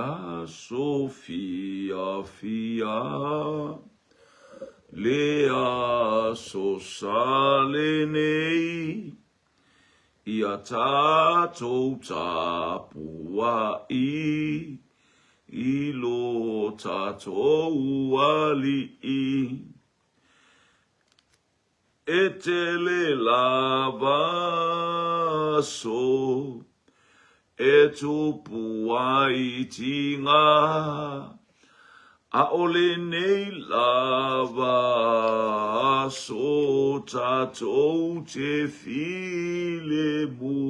aso fiafia, le aso sa lenei, Ia tatou tapuai i lo tatou Alii. E tele lava aso e tupu ai tiga, ʻaʻole nei lava aso tatou te filemu.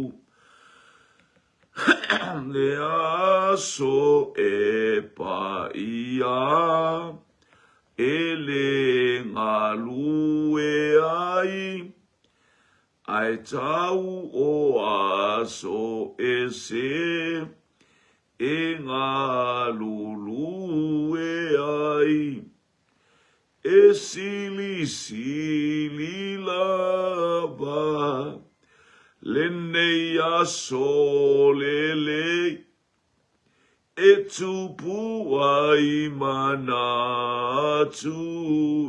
Le aso e paia e le galue ai, Ae tau o aso ese e galulue ai, e silisili lava lenei aso lelei E tupu ai manatu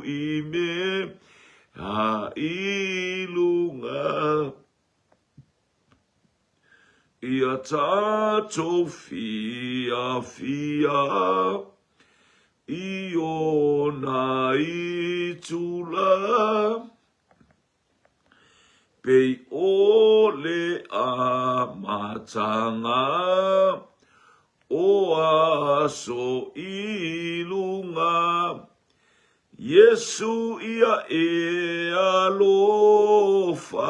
i mea i lunga Ia tatou fiafia i ona itula. Pei o le amataga o aso i lunga, Iesu ia e alofa,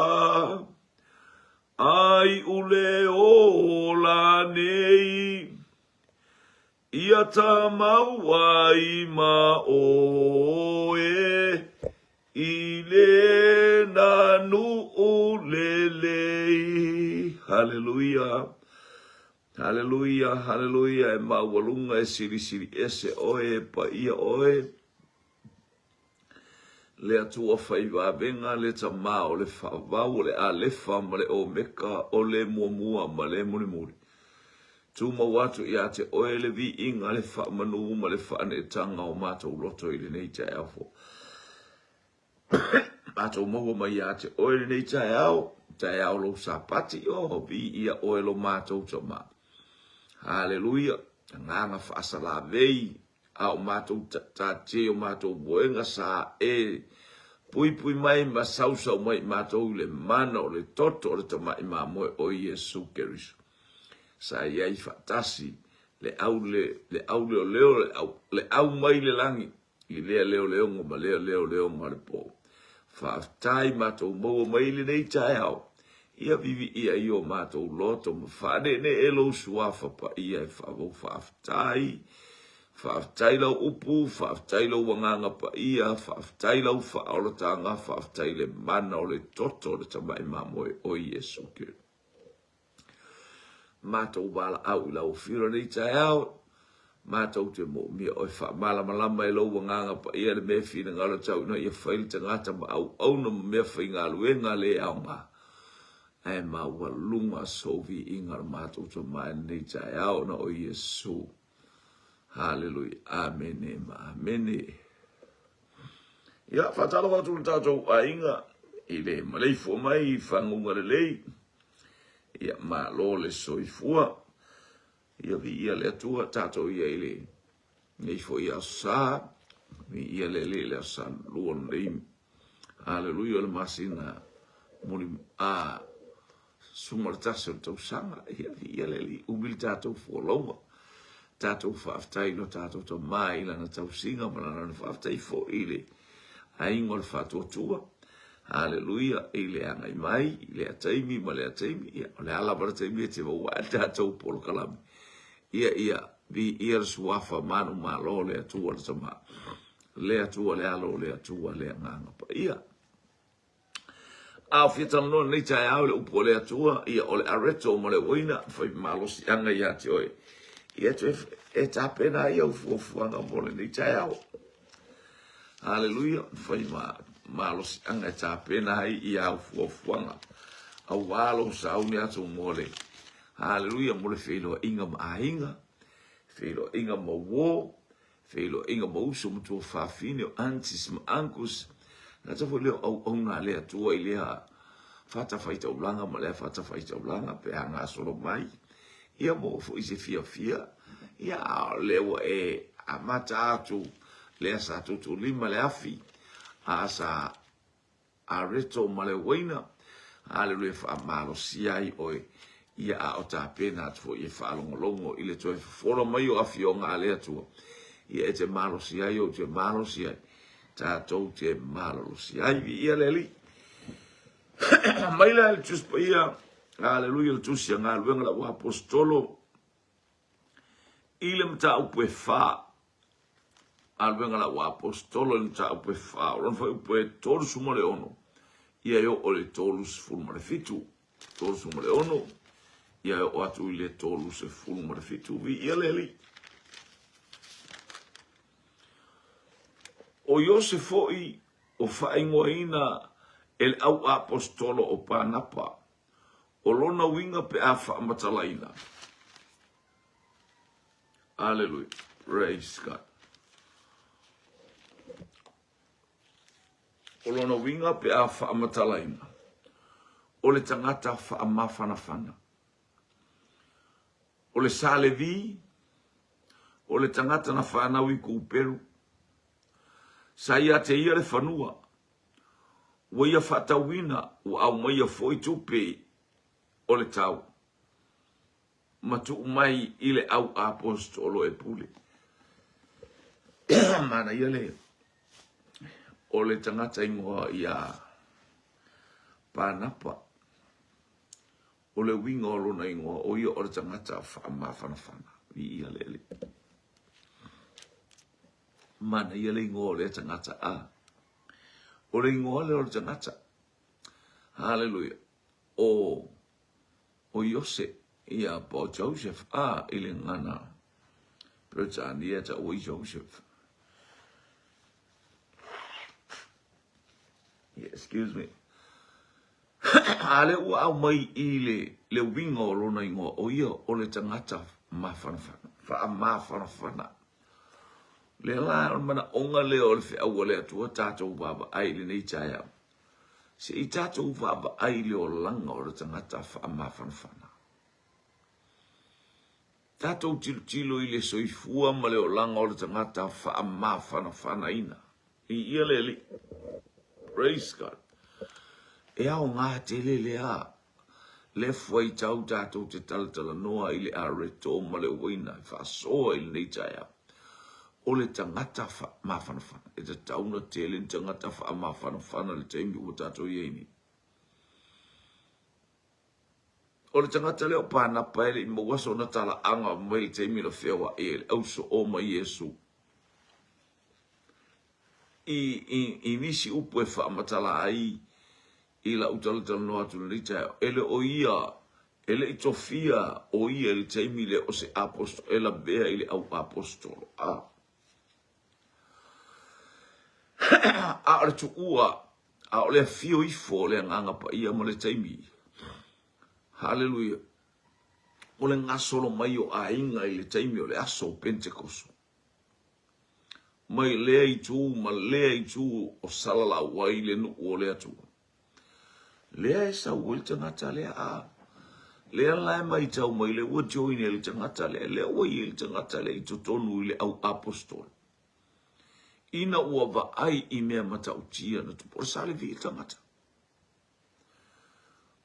Ai u le ola nei, Ia tamau ai ma oe i lena nuu lelei. Haleluia, haleluia, haleluia, e maualuga e silisili ese oe, e paia oe. Le Atua fai vavega, le Tama o le Faavavau, o le Alefa ma le Omeka, o le Muamua ma le Mulimuli. Tumau atu ia te oe le viiga, le faamanu ma le faaneetaga o matou loto i lenei taeao fou. Matou maua mai ia te oe lenei taeao, taeao lou Sapati, oh, viia oe lo matou Tama. Haleluia, agaga faasalavei, A o matou taatia i o matou moega sa e puipui mai ma sausau mai i matou i le mana o le toto o le Tamai Mamoe o Iesu Keriso. Sa i ai faatasi le au le, le au leoleo, le au, le au mai le lagi i lea leoleoga ma lea leoleoga o le po. Faafetai matou maua mai i lenei taeao. Ia viviia i o matou loto ma faaneenee lou suafa paia e faavau faafetai. Faafetai lau upu, faafetai lou agaga paia, faafetai lau faaolataga, faafetai le mana o le toto o le Tamai Mamoe o Iesu Keriso. Matou valaau i lau afio lenei taeao, matou te moomia oe faamalamalama e lou agaga paia le mea e finagalo tau ina ia fai le tagata ma auauna ma mea faigaluega le aoga. Ae maualuga sou viiga o le matou tama i lenei taeao ona o Iesu. Haleluia. Amene ma amene. Ia, faatalofa atu le tatou aiga i le maleifua mai i faguga lelei. Ia, malo le soifua. Ia, viia le Atua, tatou ia i le nei foi aso sa. Viia le Alii i le aso sa lua lenei. Haleluia, o le masina muli a 11 o le tausaga. Ia, viia le Alii, umi le tatou folauga. Tatou faafetai i lo tatou Tama i lana tausiga ma lana faafetai foi i le aiga o le faatuatua. Haleluia, i le agai mai, i lea taimi ma lea taimi. Ia, o le a lava le taimi e te maua ai le tatou polokalame. Ia, ia, viia le suafa manumalo o le Atua le Tama, le Atua le Alo, le Atua le Agaga Paia. A o fia talanoa lenei taeao i le upu a le Atua, ia o le areto ma le uaina, fai malosiaga ia te oe. Ia toe e tapena ai au fuafuaga mo lenei taeao. Haleluia, fai ma malosiaga e tapena ai ia au fuafuaga. Aua lou sauni atu mo le, haleluia, mo le feiloaiga ma aiga. Feiloaiga ma uo, feiloaiga ma uso ma tuafafine, o aunties ma uncles, gata foi lea o auauna a le Atua i lea fatafaitaulaga ma lea fatafaitaulaga pe a gasolo mai, ia maua foi se fiafia, ia a o lea ua e amata atu lea sa tutulima le afi, a sa Areto ma le uaina, Aleluia, e faamalosia ai oe, ia a o tapena atu foi e faalogologo i le toe fofola mai o afioga a le Atua, ia e te malosi ai, ou te malosi ai, tatou te malolosi ai. Viia le Alii. Mai la le Tusi Paia, aleluia, le Tusi a Galuega lau Aposetolo, i le mataupu e fa, Galuega a lau Aposetolo i le mataupu e fa, o lona fuaiupu e 36, ia e oo i le 37. 36, ia e oo atu i le 37. Viia le Alii. O Iose foi o faaigoaina e le au aposetolo o Panapa, o lona uiga pe a faamatalaina. Aleluia. Praise God. O lona uiga pe a faamatalaina, o le tagata faamafanafana. O le sa Levi, o le tagata na fanau i Kuperu. Sa ia te ia le fanua, ua ia faatauina, ua aumaia foi tupe o le tau. Ma tuu mai i le au aposetolo e pule. Manaia le o le tagata ingoa ia Panapa. O le uiga o lona ingoa, o ia o le tagata faamafanafana. Viia le Alii. Manaia le ingoa o lea tagata a. O le ingoa lea o le tagata. Haleluia. O o Iose, ia, po o Joseph, a, i le gagana Peretania e taua ai Joseph. Yeah, excuse me. A lea ua aumai i le, le uiga o lona ingoa, o ia o le tagata mafanafana, faamafanafana. Lea la o le manaoga lea o le feau a le Atua tatou vaavaai i lenei taeao. Se i tatou vaavaai i le olaga o le tagata faamafanafana. Tatou tilotilo i le soifua ma le olaga o le tagata faamafanafanaina. Viia le Alii. Praise God. E aoga tele lea le fuaitau tatou te talatalanoa i le areto ma le uaina e faasoa i lenei taeao. O le tagata faamafanafana. E tatau ona tele ni tagata faamafanafana i le taimi ua tatou i ai nei. O le tagata lea o Panapa e le i maua sona talaaga mai le taimi na feoai ai le ausoo ma Iesu. I, i, i nisi upu e faamatala ai i lau talatalanoa atu i lenei taeao, e le o ia, e le i tofia o ia i le taimi lea o se apostolo, e lavea i le au apostolo. A, a o le tuua, a o le afio ifo o le Agaga Paia ma le taimi. Haleluia. O le gasolo mai o aiga i le taimi o le aso o Pentekoso. Mai lea itu ma lea itu o salalau ai le nuu o le Atua. Lea e sau ai le tagata lea a. Lea la e maitau mai lea ua join ai le tagata lea, lea ua i ai le tagata lea i totonu i le au apostolo. Ina ua vaai i mea matautia na tupu, o le sa Levi le tagata.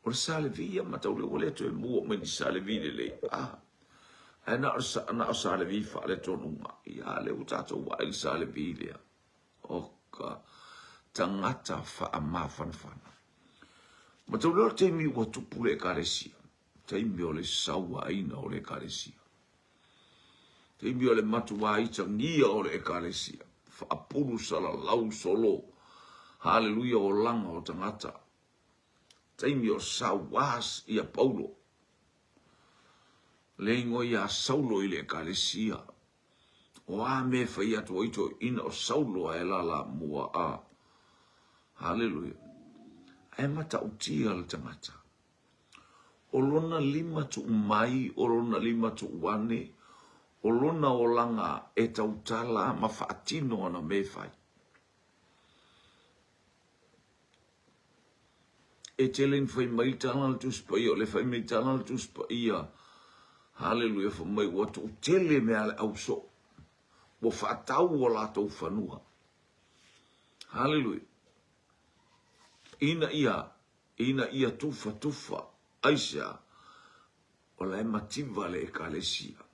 O le sa Levi ia matau lea ua le toe mua mai ni sa Levi lelei. Ah, ae na o, na o sa Levi faaletonuga. Ia, lea ua tatou vaai i le sa Levi lea. O ka tagata faamafanafana. Matau lea o le taimi ua tupu le ekalesia. Taimi o le sauaina o le ekalesia. Taimi o le matuā itagia o le ekalesia. Faapulu salalau solo. Haleluia olaga o tagata. Taimi o sauas ia Paulo. Le ingoa ia Saulo i le ekalesia. O a mea e fai atu ai toeaiina o Saulo ae lalamua a. Haleluia. Ae matautia le tagata. O lona lima tuu mai, o lona lima tuu ane. O lona olaga e tautala ma faatino ana mea e fai. E tele ina fai mai le tala a le Tusi Paia, o le fai mai tala a le Tusi Paia, haleluia, fai mai ua toatele mea a le ausoo, ua faatau o latou fanua. Haleluia. Ina ia, ina ia tufatufa, aisea, o la e mativa le ekalesia.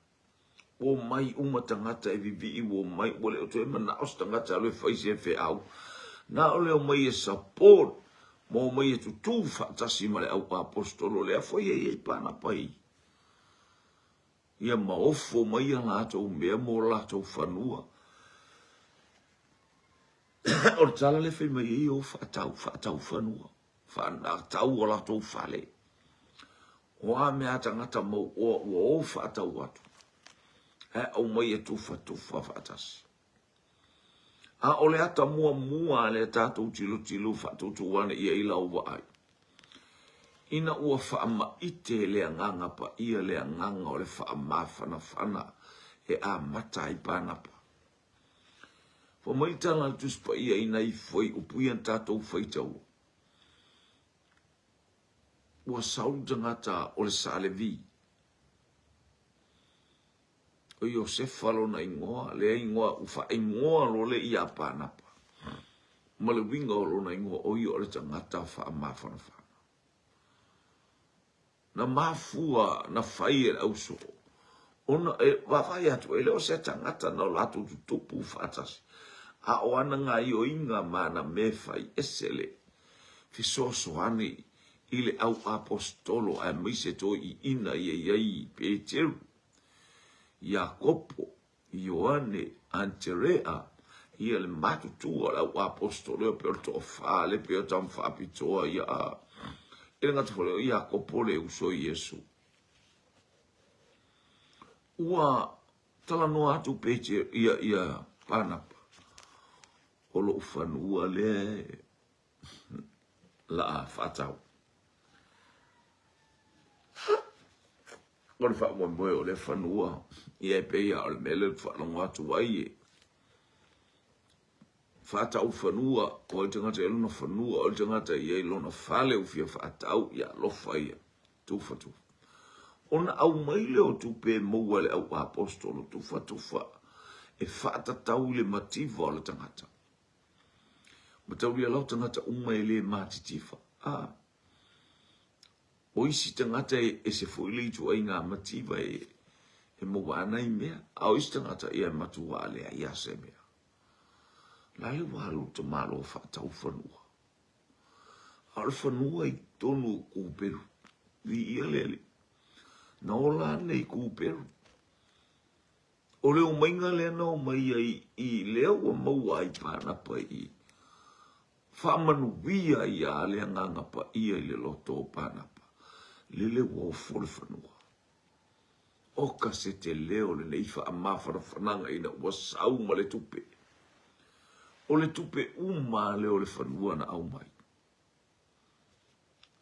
Ua omai uma tagata e vivii, ua omai, ua le o toe manao se tagata e alu e fai se feau. Na o le omai e support, ma omai e tutū faatasi ma le au aposetolo lea foi e i ai Panapa i ia ma ofo mai a latou mea mo latou fanua. O le tala lea fai mai ai, o faatau, faatau fanua, faatau o latou fale. O a mea a tagata mauoa ua o faatau atu, ae aumai e tufatufa faatasi. A o le ata muamua a lea tatou tilotilo faatoutou ane i ai lau vaai, ina ua faamaite le Agaga Paia, le agaga o le faamafanafana e amata ai Panapa. Fai mai le tala a le Tusi Paia i nai fuaiupu ia na tatou faitaua. Ua sau le tagata o le sa Levi. O Iosefa lona igoa, lea igoa ua faaigoa loa lea ia Panapa. Ma le uiga o lona igoa, o ia o le tagata faamafanafana. Na mafua na fai e le ausoo, ona e vaavaai atu, e le o se tagata na o latou tutupu faatasi, a o ana gaioiga ma ana mea e fai ese le fesoasoani i le au aposetolo aemaise toeaiina ia i ai Peteru, Iakopo, Ioane, Aneterea, ia le matutua o le au aposetolo ia pei o le toafa lea pei o tama faapitoa ia a e le gata foi o Iakopo le uso i Iesu. Ua talanoa atu Peteru ia ia Panapa o lou fanua lea la faatau. O le faamoemoe o lea fanua, ia e pei lava o le mea lea ou te faalogo atu ai e faatau fanua, o ai le tagata e i ai lona fanua, o ai le tagata e i ai lona fale ua fia faatau, ia alofa ia, tufatufa. Ona aumai lea o tupe e maua e le au aposetolo tufatufa e faatatau i le mativa o le tagata. Mataulia lau tagata uma e le matitifa. A. O isi tagata e ese foi le ituaiga mativa e, e maua ana i mea. A o isi tagata ia e matua leai a se mea. La le ua alu te malo faatau fanua. A o le fanua i totonu o Kuperu. Viia le Alii. Na ola ane i Kuperu. O le omaiga lea na omai ai i lea ua maua ai Panapa i faamanuia ia le Agaga Paia i le loto o Panapa, lele ua ofo le fanua. O ka se tele o lenei faamafanafanaga ina ua sau ma le tupe. O le tupe uma lea o le fanua na aumai.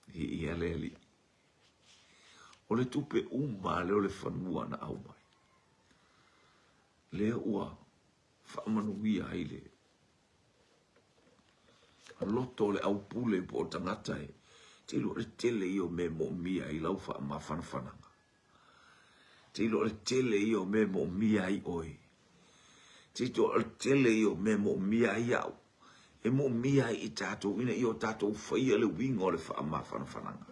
Viia le Alii. O le tupe uma lea o le fanua na aumai. Lea ua faamanuia ai le loto o le aupule po o tagata e te iloa le tele ia o mea e moomia ai lau faamafanafanaga. Te iloa o le tele ia o mea e moomia ai oe. Te iloa o le tele ia o mea e moomia ai au. E moomia ai i tatou ina ia o tatou faia le uiga o le faamafanafanaga.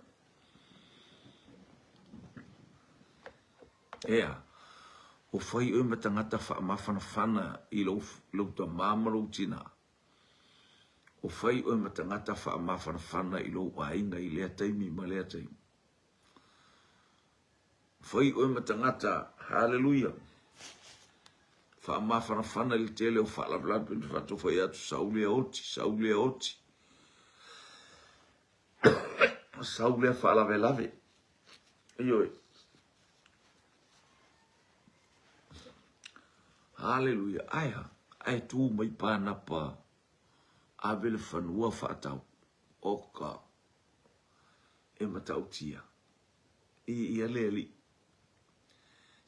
Ea, ua fai oe ma tagata faamafanafana i lou, lou tamā ma lou tinā. Ua fai oe ma tagata faamafanafana i lou aiga i lea taimi ma lea taimi. Fai oe ma tagata, haleluia, faamafanafana i le tele o faalavelave pei ona faatoa fai atu, sau lea oti, sau lea oti, sau lea faalavelave. Ioe. Haleluia. Ae a? Ae tu mai Panapa, ave le fanua faatau. Oka. E matautia. I ia le Alii.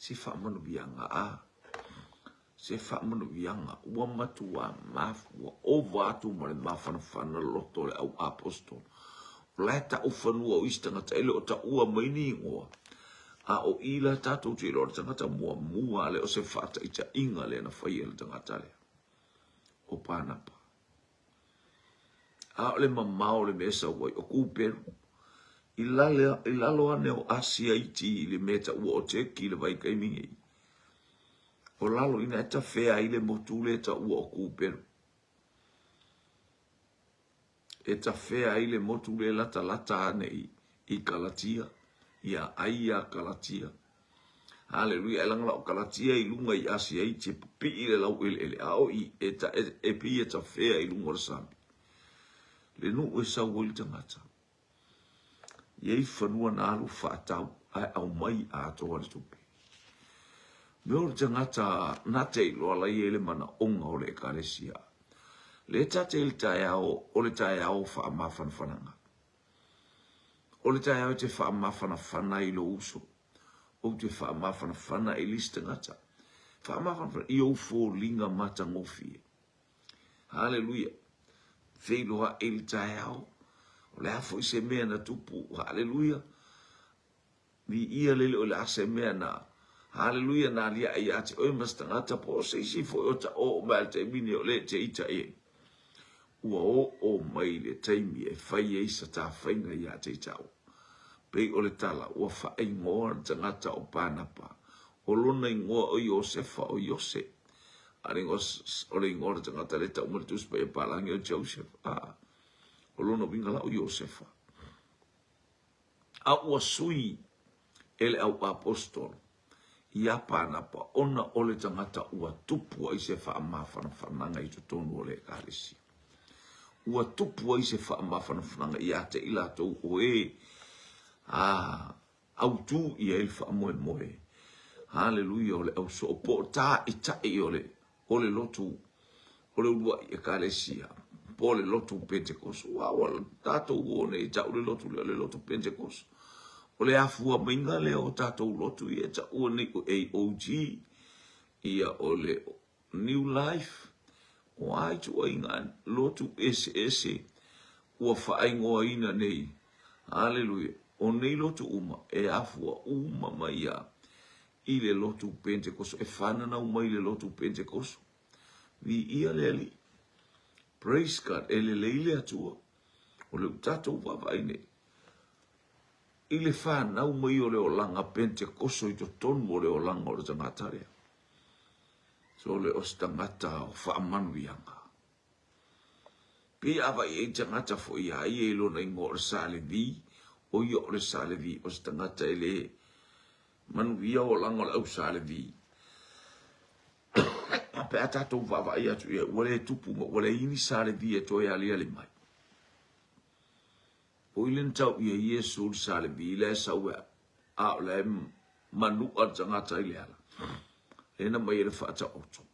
Se faamanuiaga a se faamanuiaga ua matua maf ua ova atu ma le mafanafana loto o le au aposetolo. O la e tau fanua o isi tagata e le o taua mai ni igoa, a o i la tatou te iloa o le tagata muamua a le o se faataitaiga lea na faia e le tagata lea o Panapa. A o le mamao o le mea e sau ai, o Kuperu, i lalo ane o Asia iti i le mea e taua o Turkey i le vaitaimi nei. O lalo ina e tafea ai le motu lea e taua o Kuperu. E tafea ai le motu lea e latalata ane i Kalatia, ia Aia Kalatia. Haleluia, e lagolago o Kalatia i luga i Asia iti e pipii le laueleele, a o i e, ta, e, e pei e tafea i luga o le sami. Le nuu e sau ai le tagata. E i ai fanua na alu faatau ae aumai atoa le tupe. Mea o le tagata na te iloa la i ai le manaoga o le ekalesia. Le tate i le taeao o le taeao faamafanafanaga. O le taeao e te faamafanafana ai i lou uso. Ou te faamafanafana i le isi tagata. Faamafanafana i ou foliga matagofie. Haleluia. Feiloai i le taeao. O le a foi se mea na tupu. Haleluia. Viia le Alii o le a se mea na Haleluia na aliae ia te oe ma se tagata po o se isi foi o ta oo mai a le taimi nei o lea e te ita i ai. Ua oo mai le taimi e fai ai sa tafaiga ia te itau. Pei o le tala ua faaigoa le tagata o Panapa, o lona igoa o Iosefa o Iose. A le igoa, o le igoa o le tagata lea e tau mai le Tusi Paia Papalagi o Joseph. A, o lona uiga la o Iosefa. A ua sui e le au aposetolo iā Panapa ona o le tagata ua tupu ai se faamafanafanaga i totonu o le Ekalesia. Ua tupu ai se faamafanafanaga ia te i latou o e a autū i ai le faamoemoe. Haleluia o le au soo po o tāitaʻi o le o le lotu o le uluai ekalesia po o le lotu Pentekoso. Ua ua tatou o nei e tau le lotu lea o le lotu Pentekoso. O le afua maiga lea o tatou lotu ia e taua nei o AOG, ia o le New Life, o a ituaiga lotu eseese ua faaigoaina nei. Haleluia. O nei lotu uma e afua uma mai ia i le lotu Pentekoso, e fananau mai le lotu Pentekoso. Viia le Alii. Praise God, e lelei le Atua. O le u tatou vaavaai nei. I le whanau mai o le olaga Pentekoso i totonu o le olaga o le tagata lea. So le o se tagata o faamanuiaga. Pei a vai ai tagata foi iā ia i lona ingoa o le Sa Levi, o ia o le Sa Levi, o se tagata e le manuia olaga o le au Sa Levi. Pe a tatou vaavaai atu i ai, ua le tupu ma ua leai ni Sa Levi e toe aliali mai. O i le na tau ia Iesu le Sa Levi, la e sau e a o la e manu'a le tagata i le ala. Lea na mai e le faataoto.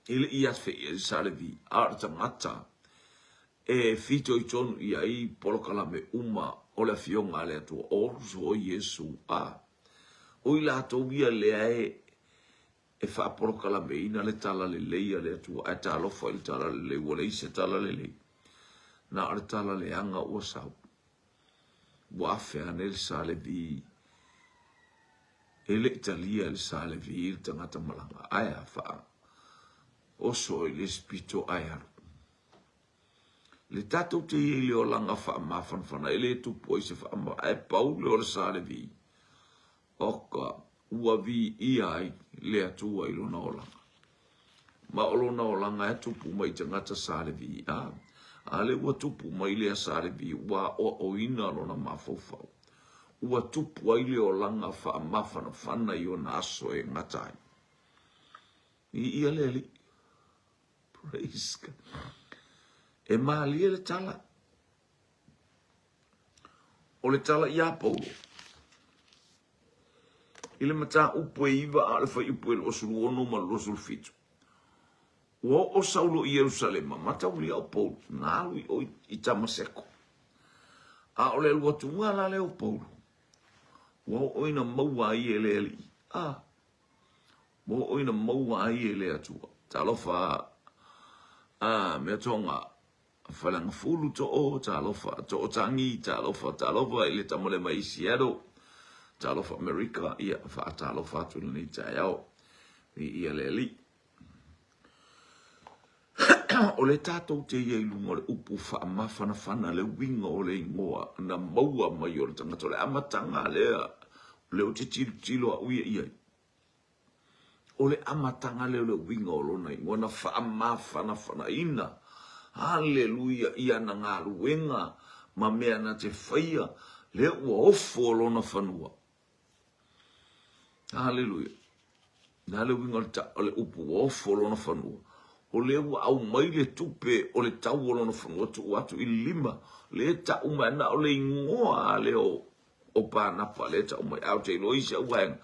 E le i afe i ai sa Levi, a o le tagata e fitoitonu i ai polokalame uma o le Afioga a le Atua, o o Iesu, a o i latou ia lea e e faapolokalameina le talalelei a le Atua, ae talofa i le talalelei, ua leai se talalelei, na o le tala leaga ua sau. Ua afe ane le sa Levi E le i talia e le Sa Levi le tagata malaga, ae a faa oso i le isi pito ae alu. Le tatou te i ai i le olaga faamafanafana e le tupu ai se faama, ae pau lea o le Sa Levi, oka, ua viia ai le Atua i lona olaga. Ma o lona olaga e tupu mai i tagata Sa Levi, a, a lea ua tupu mai lea Sa Levi, ua aoaoina lona mafaufau. Ua tupu ai le olaga faamafanafana i ona aso e gata ai. Viia le Alii. Praise God. E malie le tala. O le tala iā Paulo. I le mataupu e 9 a o le fuaiupu e 26 ma le 27. Ua oo Saulo i Ierusalema, mataulia o Paulo, na alu i o i Tamaseko. A o le alu atuga la lea o Paulo, Ua oo ina maua ai e le Alii. A! Ua oo ina maua ai e le Atua. Talofa a Meatoga Faleagafulu Too, talofa Tootagi, talofa, talofa i le tama lea mai Seattle, talofa Amerika, ia faatalofa atu i lenei taeao. Viia le Alii. O le tatou te ia i luga o le upu faamafanafana le uiga o le igoa na maua mai o le tagata. O le amataga lea, o lea ou te tilotilo au ia i ai. O le amataga lea o le uiga o lona igoa na faamafanafanaina, haleluia, i ana galuega ma mea na te faia, lea ua ofo lona fanua. Haleluia. Le a le uiga o le, ta, o le upu ua ofo lona fanua? O lea ua aumai le tupe o le tau o lona fanua tuu atu i le lima, lea e tau mai na o le igoa lava lea o o Panapa lea e tau mai, ae ou te iloa isi au vaega,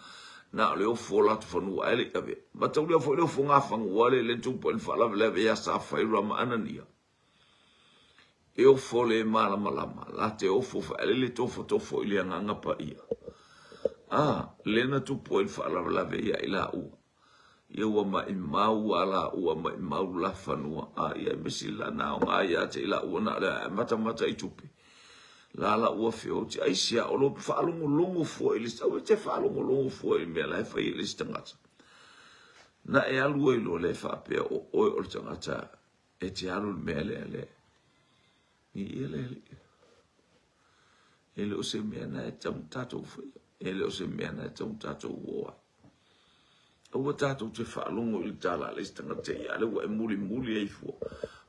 na o le ofo o latou fanua ae le i avea. Mataulia foi le ofoga fanua lea le tupu ai le faalavelave ia Safaira ma Anania. E ofo le malamalama, la te ofo faaeleele tofotofo i le agaga paia. A, lea na tupu ai le faalavelave ia i laua. Ia ua maimau a laua maimau la fanua. A, ia e misi la na aoga ia te i laua na o le ae matamata i tupe. La la ua feoti. Aisea, o lo faalogologo fua i le isi, aua e te faalogologo fua i le mea la e fai e le isi tagata. Na e alu ai loa lea faapea o oe o le tagata e te alu i le mea lea lea. Ia le alii. E le o se mea na e tau tatou faia. E le o se mea na e tau tatou o ai. Aua tatou te faalogo i le tala a le isi tagata ia lea ua e mulimuli ai fua.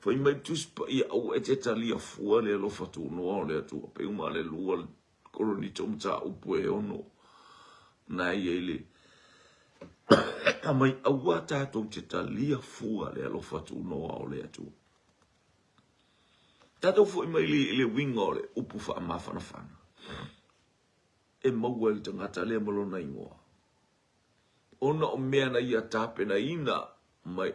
Fai mai le Tusi Paia, aua e te talia fua le alofa tunoa o le Atua. Pei uma le lua Korinito mataupu e ono na e i ai le aumai aua tatou te talia fua le alofa tunoa o le Atua. Tatou foi mai i le uiga o le upu faamafanafana e maua e le tagata lea ma lona igoa. Ona o mea na ia tapenaina mai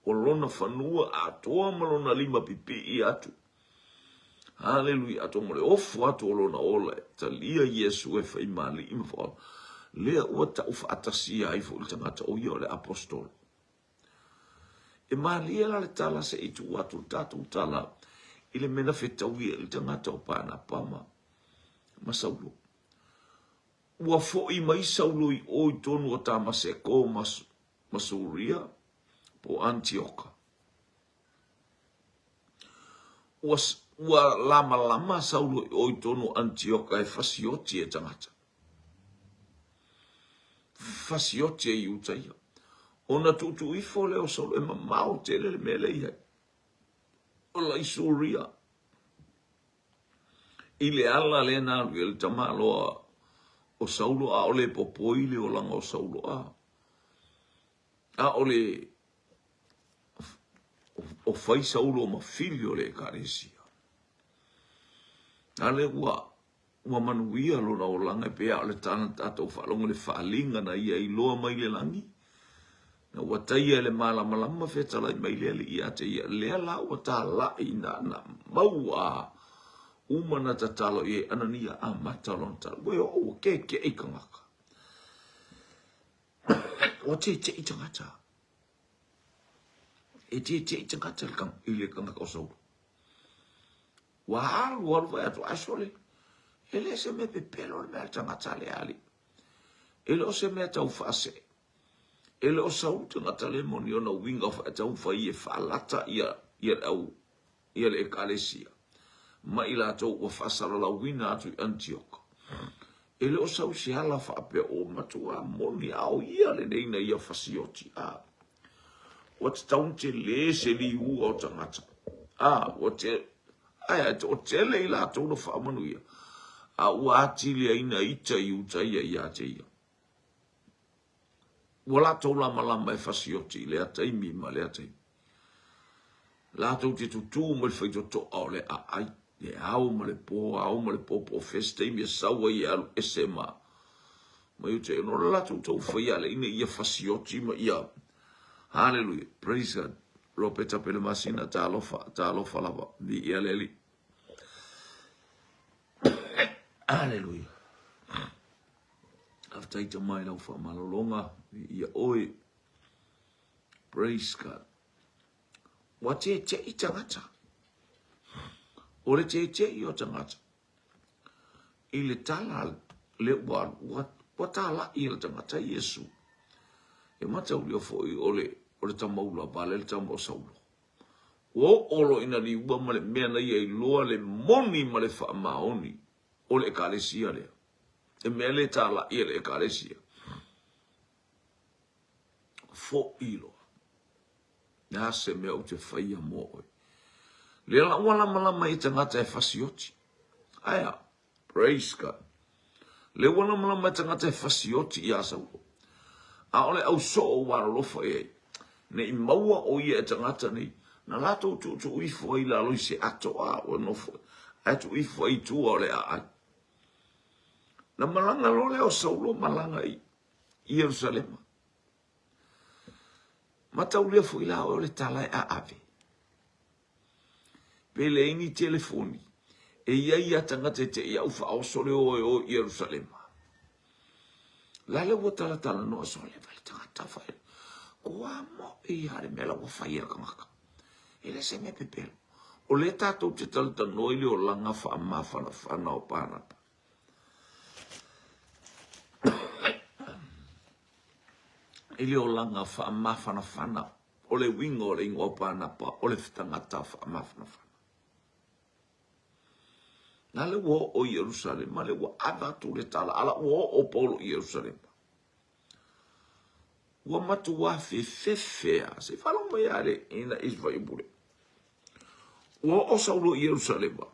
o lona fanua atoa ma lona lima pipii atu. Haleluia, atonu o le ofo atu o lona ola e talia Iesu e fai ma alii ma faaola. Lea ua tau faatasia ai foi le tagata o ia o le apostolo. E malie la le tala se i tuu atu le tatou tala i le mea na fetaui ai le tagata o Panapa ma, ma Saulo. Ua foi mai Saulo i o i tonu o Tamaseko ma, ma Suria po o Anitioka. Ua, ua lamalama Saulo i o i tonu o Anitioka e fasioti e tagata. Fasioti e Iutaia. Ona tuutuu ifo lea o Saulo e mamao tele le mea lea i ai. O la i Suria. I le ala lea na alu i ai le tamaloa o Saulo, a o le popoi le olaga o Saulo, a. A o le o fai Saulo ma fili o le Ekalesia. A lea ua ua manuia lona olaga e pei lava o le tala na tatou faalogo i le faaaliga na ia iloa mai le lagi, na ua taia e le malamalama fetalai mai le Alii ia te ia, lea la ua talai na, na maua uma na tatalo i ai Anania amata lona tala. Ua e oo ua kekeʻi tagata. Ua teteʻi tagata. E teteʻi tagata i le kanaka o Saulo. Ua alu alu fai atu, ae sole, e le se mea pepelo le mea a le tagata lea alii. E le o se mea tau faasee. E le o sau le tagata le moni ona uiga tau fai e faalata ia, ia le au, ia le ekalesia ma i latou ua faasalalauina atu i Anitioka. E le o sau se ala faapea o matua moni a o ia lenei na ia fasioti a. Ua tatau ona tele se liua o tagata. A, ua te, ae ae toatele i latou na faamanuia. A ua atili ai na ita i uta ia ia te ia. Ua latou lamalama e fasioti i lea taimi ma lea taimi. Latou te tutū ma le faitotoa o le aai, le ao ma le pō, ao ma le pō, po o fea se taimi e sau ai e alu ese ma ma iuta i ono latou tau fai ale ina ia fasioti ma ia Hallelujah. Praise God. Ropeta Pelemasina, talofa, talofa lava. Viia le Alii. Hallelujah. Faafetai tama i lau faamalologa ia oe. Praise God. Ua tētei tagata. O le tētei o tagata. I le tala le ua alu, ua tālai e le tagata Iesu. E mataulia foi o le, o le tamaula vale le tama o Saulo. Ua oo loa ina liua ma le mea na ia iloa le moni ma le faamaoni o le ekalesia lea. Le mea le tālai e le ekalesia. Foʻi loa. Le a se mea ou te faia mo oe. Lea la ua lamalama i tagata e fasioti. Aea, praise God. Lea ua lamalama i tagata e fasioti iā Saulo. A o le au soo ua alolofa i ai. Ne i maua o ia e tagata nei, na latou tuutuu ifo ai i lalo i se ato a ua nofo, ae tuu ifo ai i tua o le aai. Na malaga loa lea o Saulo malaga i Ierusalema. Mataulia foi la oe o le tala e aave. Pe leai ni telefoni, e i ai ia tagata e te i au faaoso le o e o i Ierusalema. La le ua talatalanoa sole vai le tagata fai. Kua mo i a le mea la ua fai e le kangaka. E le se mea pepelo. O lea tatou te talatalanoa i le olaga faamafanafana o Panapa. I le olaga faamafanafana, o le uiga o le igoa o Panapa, o le tagata faamafanafana. Na le ua oo i Ierusalema, le ua ave atu le tala, ala ua oo Paulo i Ierusalema. Ua matuā fefefe a, se i faalogo mai a le ina i se fuaiupu lea. Ua oo Saulo i Ierusalema,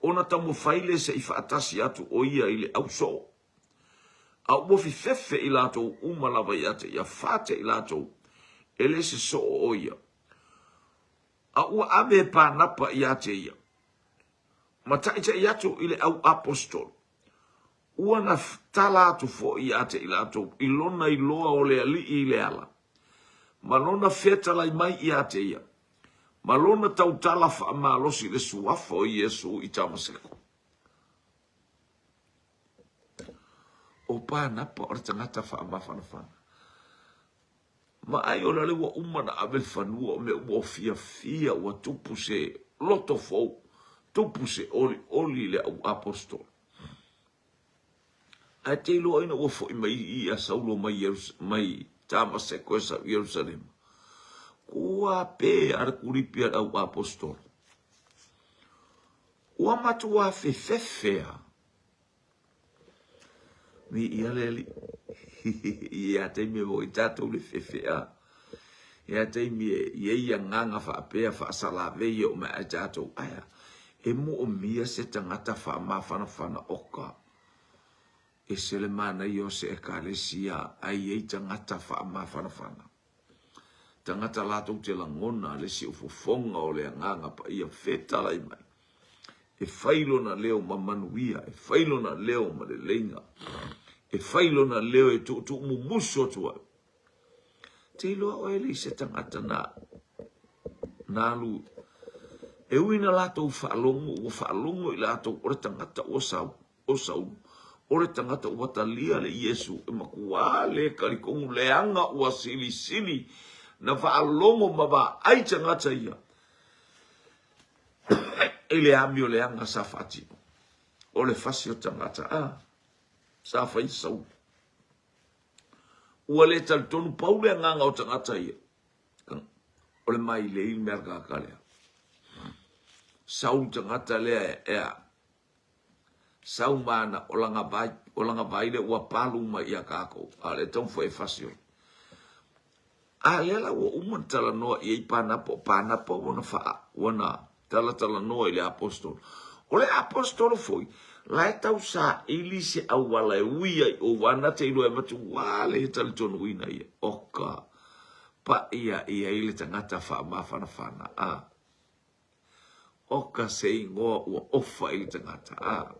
ona taumafai lea se i faatasi atu o ia i le au soo. A ua fefefe i latou uma lava ia te ia, fate i latou, e le se soo o ia. A ua ave e Panapa ia te ia, ma taʻitaʻi atu i le au aposetolo. Ua na tala atu foi ia te i latou i lona iloa o le Alii i le ala, ma lona fetalai mai ia te ia, ma lona tautala faamalosi i le suafa o Iesu i Tamaseko. O Panapa o le tagata faamafanafana. Vaai o lale ua uma na ave le fanua o mea uma o fiafia ua tupu se loto fou, tupu se olioli i le au aposetolo. Ae te iloa ina ua foi mai ia Saulo mai, mai Tamaseko e sau i Ierusalema. Kua pē a le kulipi a le au aposetolo. Ua matua fefefe a. Viia le Alii. I a taimi e moe tatou le fefe a. I a taimi e i ai agaga faapea faasalavei e oo mai ai tatou. Ae a? E moomia se tagata faamafanafana oka. Ese le manaia o se ekalesia a i ai tagata faamafanafana. Tagata latou te lagona le siufofoga o le Agaga Paia fetalai mai, e fai lona leo ma manuia, e fai lona leo ma leleiga, e fai lona leo e tuutuu mumusu atu ai. Te iloa oe le i se tagata na na alu e ui na latou faalogo, ua faalogo i latou o le tagata ua sau, o Saulo, o le tagata ua talia le Iesu e makuā le talitonu leaga ua silisili na faalogo ma vaai tagata ia i le amioleaga sa faatino o le fasi o tagata a sa fai Saulo. Ua le talitonu pau le agaga o tagata ia o le mailei le mea tagata lea. Sau tagata lea e a Sau ma ana olaga vai, olaga vai lea ua palu mai ia kākou, a o le taumafai e fasi o. A lea la ua uma ona talanoa i ai Panapa, o Panapa ua na faa, ua na talatalanoa i le aposetolo. O le aposetolo foi, la e tau saili se auala e ui ai o ua na te iloa e matua le talitonuina ia. Oka, paia i ai le tagata faamafanafana, a. Oka se igoa ua ofa i le tagata, a.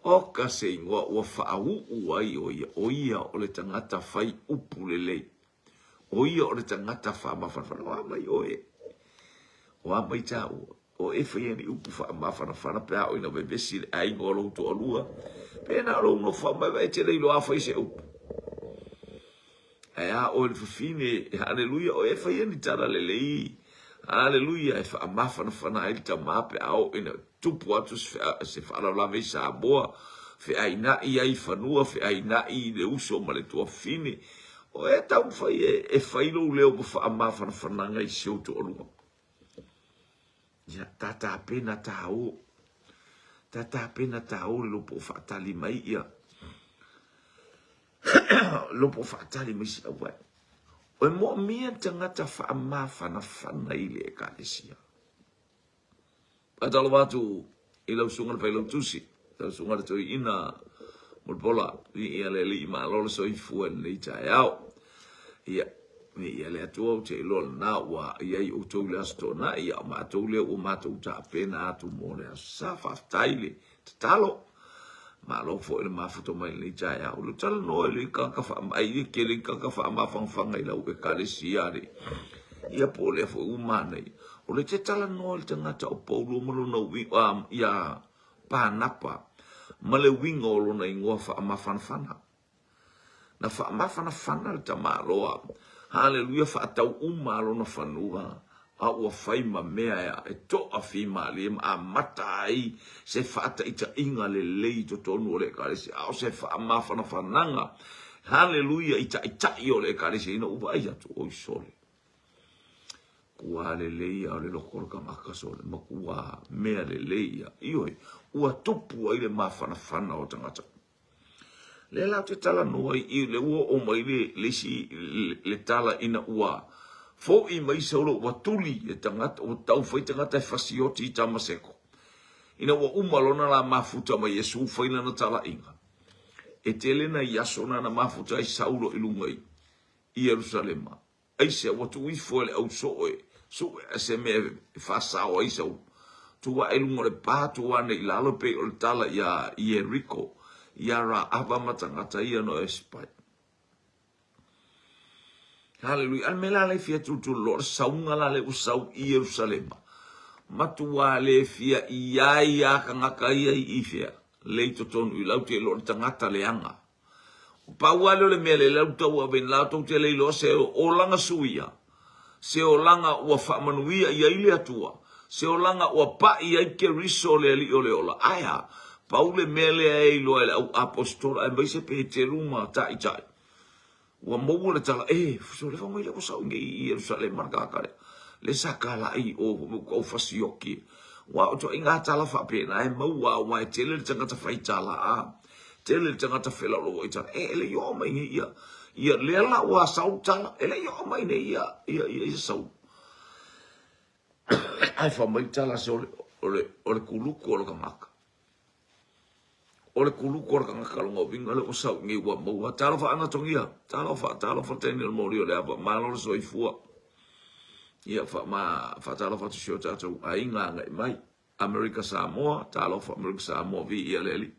Oka se igoa ua faauu ai o ia, o ia o le tagata fai upu lelei. O ia o le tagata faamafanafana. O a mai oe? O a mai tāua? O e faia ni upu faamafanafana pe a oo ina vevesi le aiga o lou toalua, Pe na o lou nofo mai vai te le iloa fai se upu. Ae a oe le fafine, haleluia, o e faia ni tala lelei, haleluia, e faamafanafana ai le tama pe a oo ina tupu atu se faalavelave i Samoa, feaina'i ai i fanua, feaina'i i le uso ma le tuafafine. O e taumafai e fai lou leo ma faamafanafanaga i si ou toalua. Ia, ta tapena ta o. Ta tapena ta o le lopo o faatali mai ia. Lopo o faatali mai si auai. O e moomia le tagata faamafanafana i le ekalesia. Faatalofa atu i lau susuga le Failautusi, lau susuga le Toeaina Mulipola, viia le Alii malo le soifua i lenei taeao. Ia, viia le Atua ou te iloa lena ua i ai outou i le Aso Toonai, a o matou lea ua matou tapena atu mo le Aso Sa. Faafetai le tatalo. Malo foi le mafuta mai lenei taeao. Lo talanoa i le tagata faamai, e tele i tagata faamafanafana i lau ekalesia le. Ia po o lea foi ua manaia. O le te talanoa i le tagata o Paulo ma lona uiga, ia Panapa, ma le uiga o lona igoa faamafanafana. Na faamafanafana le tamaloa, haleluia, faatau uma lona fanua, a ua fai ma mea e toafimalie ma amata ai se faataitaiga lelei i totonu o le Ekalesia, a o se faamafanafanaga, haleluia, i taitai o le Ekalesia ina ua vaai atu, oi sole, matua lelei ia o le loko o le tagata sole, matua mea lelei ia, ioe, ua tupu ai le mafanafana o tagata. Lea la ou te talanoa i i, lea ua oo mai le, le isi, le, le tala ina ua fo'i mai Saulo ua tuli e tagata, ua taufai tagata e fasioti i Tamaseko. Ina ua uma lona la mafuta ma Iesu fai lana talaiga. E tele nai aso na na mafuta ai Saulo i luga i Ierusalema. Aisea ua tuu ifo e le au soo e sue se mea e faasao ai sau tuu ae i luga o le pa, tuu ane i lalo e pei o le tala iā Ieriko, iā Raava ma tagata ia no Espai. Haleluia. A le mea la lea e fia tulutululoa, o le sauga la lea ua sau i Ierusalema, matuā le fia i ai a tagata ia i fea, le i totonu i lau te iloa o le tagata leaga. Pau lava lea o le mea lea lau tauave ina tou te le iloa se olaga suia, se olaga ua faamanuia i ai le Atua, se olaga ua pai ai Keriso le Alii o le ola. Ae a? Pau le mea lea e iloa e le au apostola aemaise Peteru ma Taitai, Ua maua le tala, e, so le mai lea ua sau nei i Ierusalema le tagata lea. Le sa talai i o, ua tau fasioki. Ua o ituaiga tala faapena e maua aua e tele le tagata fai tala, a. Tele le tagata felaulau i tala. E, e le i oo mai nei ia, ia lea la ua sau le tala, e le i oo mai nei ia, ia, ia, ia sau. Ae fai mai le tala se o le, o le, o le kuluku o le tagata. O le kuluku o le tagata lona uiga lea ua sau nei ua maua. Talofa Anatogia, talofa, talofa Daniel Moli o le ava, malo le soifua. Ia, faama, faatalofa atu si o tatou aiga agai mai. Amerika Samoa, talofa Amerika Samoa, viia le Alii.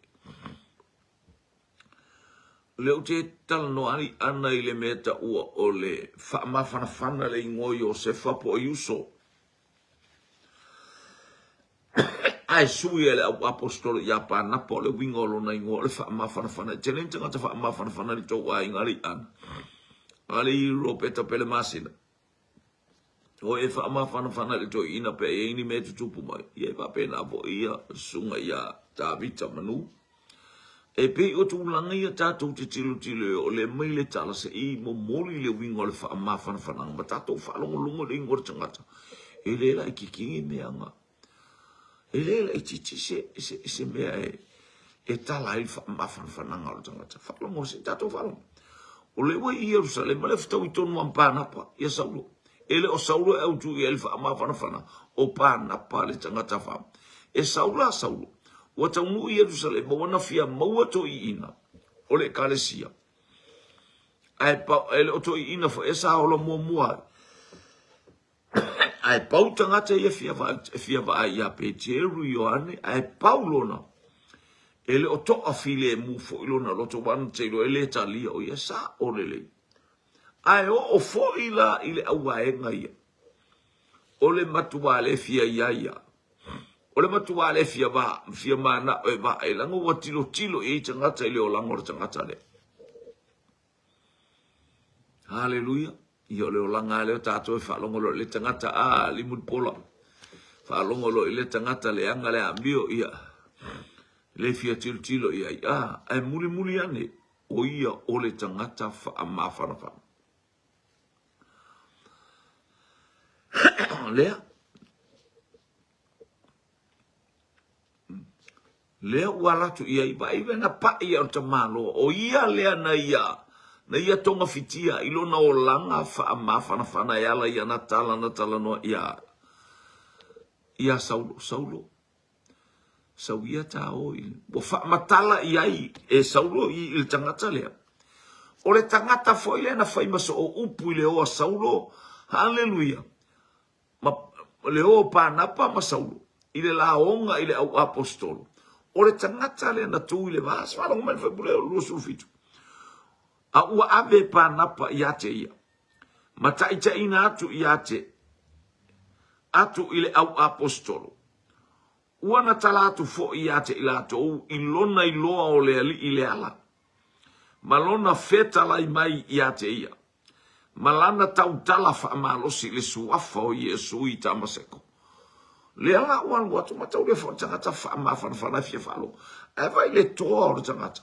O lea ou te talanoa ana i le mea taua o le faamafanafana le igoa Iosefa po o Iuso. Ae sui e le au aposetolo ia Panapa o le uiga o lona igoa o le faamafanafana. E tele ni tagata faamafanafana i le tou aiga alii Ana, alii Ropeta Pelemasina. O e faamafanafana i le toeaina pe a i ai ni mea e tutupu mai, ia e faapena foi ia susuga ia Tavita Manu. E pei o tulaga ia tatou te tilotilo i ai, o lea mai le tala se i momoli le uiga o le faamafanafanaga ma tatou faalogologo i le igoa o le tagata. E le laitiiti ni mea na. E le laitiiti se, se, se mea e, e tala ai le faamafanafanaga o le tagata. Faalogo, se i tatou faalogo. O lea ua i Ierusalema, lea fetaui tonu ma Panapa ia Saulo. E le o Saulo e autu i ai le faamafanafana, o Panapa le tagata fa. E sau la Saulo, ua taunuu i Ierusalema, ua na fia maua toeaiina o le ekalesia. Ae, pa, e le o toeaiina foi e sa ola muamua ai. Ae pau tagata ia fia vaai, fia vaai ia Peteru, Ioane, ae pau lona. E le o toa filemu foi lona loto, ua na te iloa e le talia o ia sa o lelei. Ae oo foi la i le auvaega ia, o le matua le fia i ai ia. O le matua le fia va, fia mana'o e vaai, leaga ua tilotilo i ai tagata i le olaga o le tagata lea. Haleluia. Ia o le olaga lava lea o tatou e faalogo loa i le tagata, a limulipola. Faalogo loa i le tagata leaga le amio, ia le fia tilotilo i ai. A, ae mulimuli ane, o ia o le tagata faamafanafana. Lea, Lea ua alu atu i ai, vaai lea na pai ia o le tamaloa, o ia lea na ia, na ia togafitia i lona olaga faamafanafana e ala i ana tala na talanoa ia, ia Saulo, Saulo, sau ia ta o i, ua faamatala i ai e Saulo i, i le tagata lea. O le tagata foi lea na fai ma soo upu i le o a Saulo, haleluia, ma le o Panapa ma Saulo i le laoga i le au aposetolo, o le tagata lea na tu i le va, se faalogo mai le faipule o le 27, a ua ave e Panapa ia te ia, ma taitaiina atu ia te atu i le au aposetolo, ua na tala atu foi ia te i latou i lona iloa o le Alii i le ala, ma lona fetalai mai ia te ia. ma lana tautala faamalosi i le suafa o Iesu i Tamaseko. Lea la ua alu atu ma tau le foi tagata faamafanafana e fia faalogo. Ae vaai le toa o le tagata.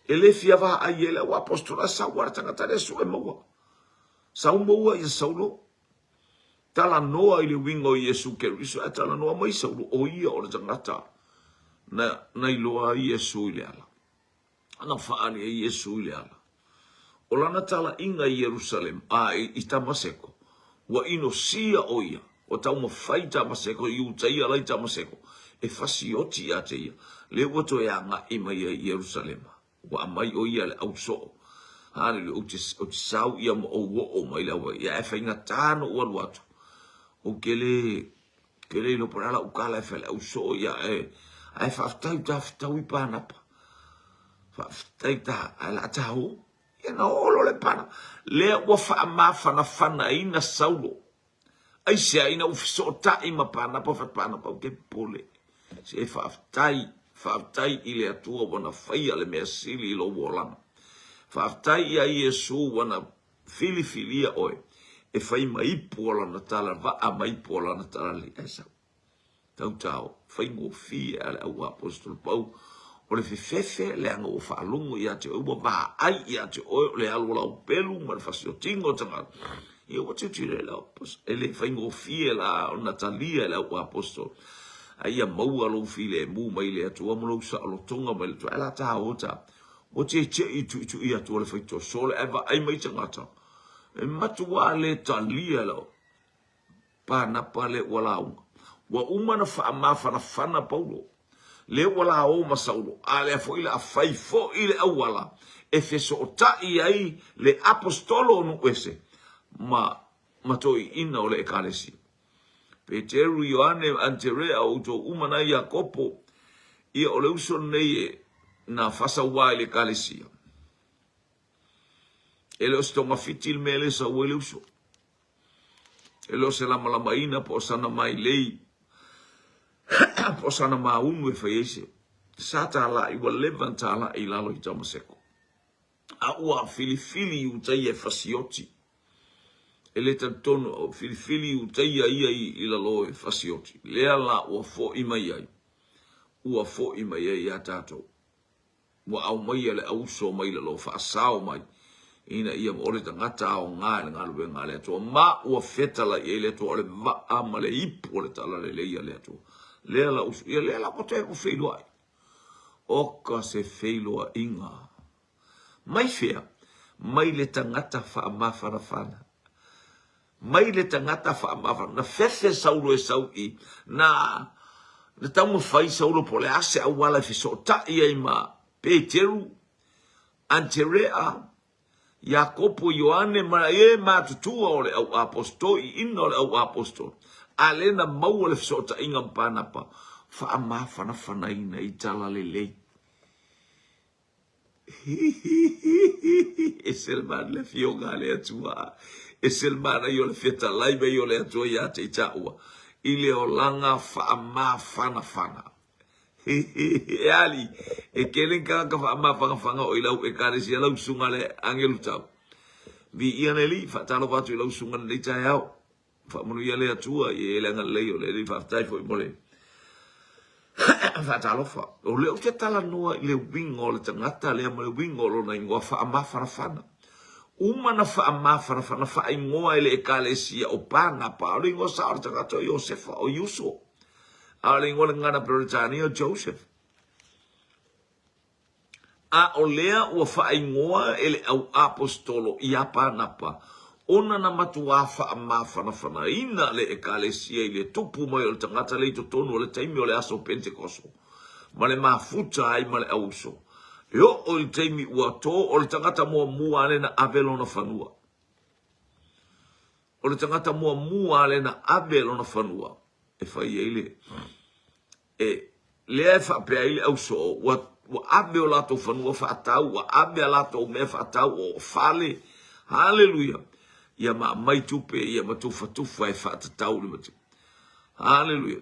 E le fia vaai e le au apostola sau a le tagata lea sue maua. Sau maua ia Saulo. Talanoa i le uiga o Iesu Keriso ae talanoa mai Saulo o ia o le tagata na, na iloa ai Iesu i le ala. Na faaali ai Iesu i le ala. O lana talaiga i Ierusalema, a i Tamaseko, ua inosia ʻo ia, ua taumafai Tamaseko, Iutaia la i Tamaseko, e fasioti ia te ia, lea ua toe agai mai ai i Ierusalema. Ua aumai ʻo ia le ʻausoo. Haleluia, ou te, ou te sau ia ma ou oo mai le auai, ae faigata na ou alu atu. Ou te le, te le iloa po o le a lau tala e fai le ʻausoo ia, ae, ae faafetai u ta fetaui Panapa. Faafetai ta, ae la ta o. Ia na oo loa le pana. Lea ua faamafanafanaina Saulo. Aisea ina ua fesootai ma Panapa, fai Panapa, ou te popole. Se faafetai, faafetai i le Atua ua na faia le mea sili i lou olaga. Faafetai ia Iesu ua na filifilia oe e fai ma ipu o lana tala, vaa ma ipu o lana tala lelei. Ae sau. Tautao, faigofie a le au aposetolo pau o le fefefe leaga ua faalogo ia te oe, ua vaai ia te oe o le alu o lau pelu ma le fasiotiga o tagata. Ia ua tilotilo e le e le faigofie la ona talia e le au aposetolo. A ia maua lou filemu mai le Atua ma lou saolotoga mai le Atua. Ae la ta o ta, ua tietie tuitui atu o le faitosole ae vaai mai tagata. E matua le talia lau Panapa lea ua lauga. Ua uma ona faamafanafana Paulo, lea ua lao ma Saulo, a lea foi la fai foi le auala e fesootai ai le aposetolo o nuu ese ma ma toeaiina o le ekalesia. Peteru, Ioane, Aneterea, o outou uma na Iakopo, ia o le uso lenei e na faasauā i le ekalesia. E le o se togafiti le mea lea e sau ai le uso. E le o se lamalamaina po o sana mailei po o sana maunu e fai ai se sa talai ua leva ona talai i lalo i Tamaseko. A ua filifili Iutaia e fasioti. E le talitonu o filifili Iutaia ia i lalo e fasioti. Lea la ua foi mai ai. Ua foi mai ai ia tatou. Ua aumaia le auso mai lalo faasao mai ina ia o le tagata aoga i le galuega a le Atua ma ua fetalai ai le Atua o le vaa ma le ipu o le talalelei a le Atua. Lea la usu, ia lea la ua toe ua feiloai. Oka se feiloaiga. Mai fea? Mai le tagata faamafanafana. Mai le tagata faamafanafana. Na fefe Saulo e sau i, na, na taumafai Saulo po o le a se auala e fesootai ai ma Peteru, Aneterea, Iakopo, Ioane ma e matutua o le au aposetolo, ina o le au aposetolo. A lea na maua le fesootaiga ma Panapa, faamafanafanaina i talalelei. Ese le manaia le afioga a le Atua. Ese le manaia o le fetalai mai o le Atua ia te i taua. i le olaga faamafanafana. E ali, e kele ni tagata faamafanafana o i lau ekalesia lau susuga le agelu tau. Viia le Alii, faatalofa atu i lau susuga i lenei taeao. Faamanuia le Atua i e le agalelei o le Alii, faafetai foi mo le faatalofa. O lea ou te talanoa i le uiga o le tagata lea ma le uiga o lona igoa faamafanafana. Uma na faamafanafana faaigoa e le ekalesia o Panapa, o le igoa sao o le tagata o Iosefa, o Iuso. A o le igoa o le gagana Peretania o Joseph. A o lea ua faaigoa e le au aposetolo iā Panapa, ona na matuā faamafanafanaina le Ekalesia i le tupu mai o le tagata lea i totonu o le taimi o le aso Pentekoso, ma le mafuta ai ma le auuso. E oo i le taimi ua tō, o le tagata muamua lea na ave lona fanua. O le tagata muamua lea na ave lona fanua e fai ai le E, lea e faapea ai le ausoo, ua, ua ave o latou fanua faatau, ua ave a latou mea faatau, o fale, haleluia, ia ma aumai tupe, ia ma tufatufa e faatatau le matu. Haleluia.